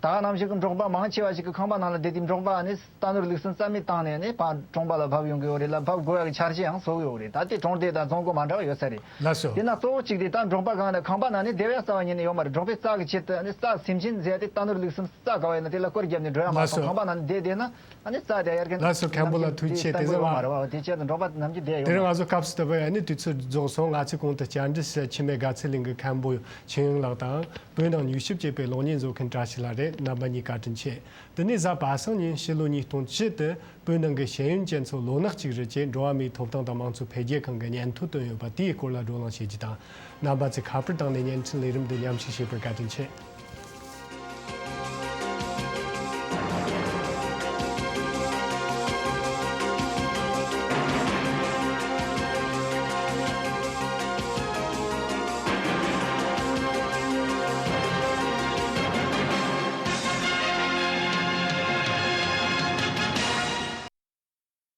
ད་ག་ནང་བཞིན་གྱི་འབྲོག་པ་མང་ཆེ་བ་ཞིག་གི་ཁང་པ་ནང་ལ་བསྡད་དེ་འབྲོག་པ་ནི་རྟ་ནོར་ལུག་གསུམ་རྩ་མེད་བཏང་ནས་ནི་ཕར་གྲོང་པ་ལ་བབས་ཡོང་གི་ཡོད་རེད་ལ། བབས་དགོས་ཡ་གི་འཆར་གཞི་ཡང་བཟོ་གི་ཡོད་རེད། ད་དེ་གྲོང་སྡེ་དང་རྫོང་སྒོ་མ་འདྲ་བ་ཡོད་ས་རེད། ལགས་སོ། དེ་ན་གཙོ་བོ་གཅིག་དེ་ད་འབྲོག་པ་སྒང་ནས་ཁང་པ་ནང་ནས་བསྡད་ཡ་རྩ་བ་ཉིད་ནས་ཡོད་མ་རེད། འབྲོག་པའི་རྩྭ་གི་ཆེད་དུ་ནི་རྩྭ་སེམས་ཅན་ཟེར་ཡ་དེ་རྟ་ནོར་ལུག་གསུམ་རྩྭ་ག་བ་ཡིན་ན་དེ་ལ་སྐོར་བརྒྱབ་ནས་འགྲོ་ཡ་མ་ལགས་སོ། གཏོགས་ཁང་པ་ནང་ནས་བསྡད་བསྡད་ན་ཨ་ནི་རྩྭ་དེ་དབྱར་ཁ་ལགས་སོ། མཁན་པོ་ལགས་ཐུགས་རྗེ་ཆེ། དེ་ཚོ་མ་རེད་བ། དེ་ཆེད་དུ་འབྲོག་པ་ནམ་རྒྱུན་བསྡད་ཡོད་མ་རེད། དེ་རིང་ང་ཚོ་སྐབས་སུ་བབས་པའི་ཨ་ནི་དུས་ཚོད་རྫོགས་སོང་། ང་ཚོའི་གོང་དུ་བཅར་འདྲི་ཞུ་འཆི་མེད་དགའ་ཚལ་གླིང་གི་མཁན་པོ་ཆོས་དབྱིངས་ལགས་དང་། བོད་ནང་མྱུལ་ཞིབ་བྱེད་པའི་གློག་བརྙན་བཟོ་མཁན་བཀྲ་ཤིས་ལགས་རེད། རྣམ་པ་གཉིས་བཀའ་དྲིན་ཆེ། དེ་ནས་གཟའ་པ་སངས་ཉིན་ཕྱི་ལོ་ཉིས་སྟོང་བཅུ་དེ་བོད་ནང་གི་ཤེས་ཡོན་ཅན་ཚོ་ལོ་ནག་ཅིག་རེད་ཅེས་འགྲོ་བ་མིའི་ཐོབ་ཐང་དང་མང་གཙོ་འཕེལ་རྒྱས་ཁང་གིས་སྙན་ཐོ་བཏོན་ཡོད་པ་དེའི་སྐོར་ལ་བགྲོ་གླེང་བྱེད་རྒྱུ་དང་། རྣམ་པ་ཚོས་ཁ་པར་བཏང་ནས་བརྙན་འཕྲིན་ལས་རིམ་འདི་མཉམ་ཞུགས་བྱེད་པར་བཀའ་དྲིན་ཆེ།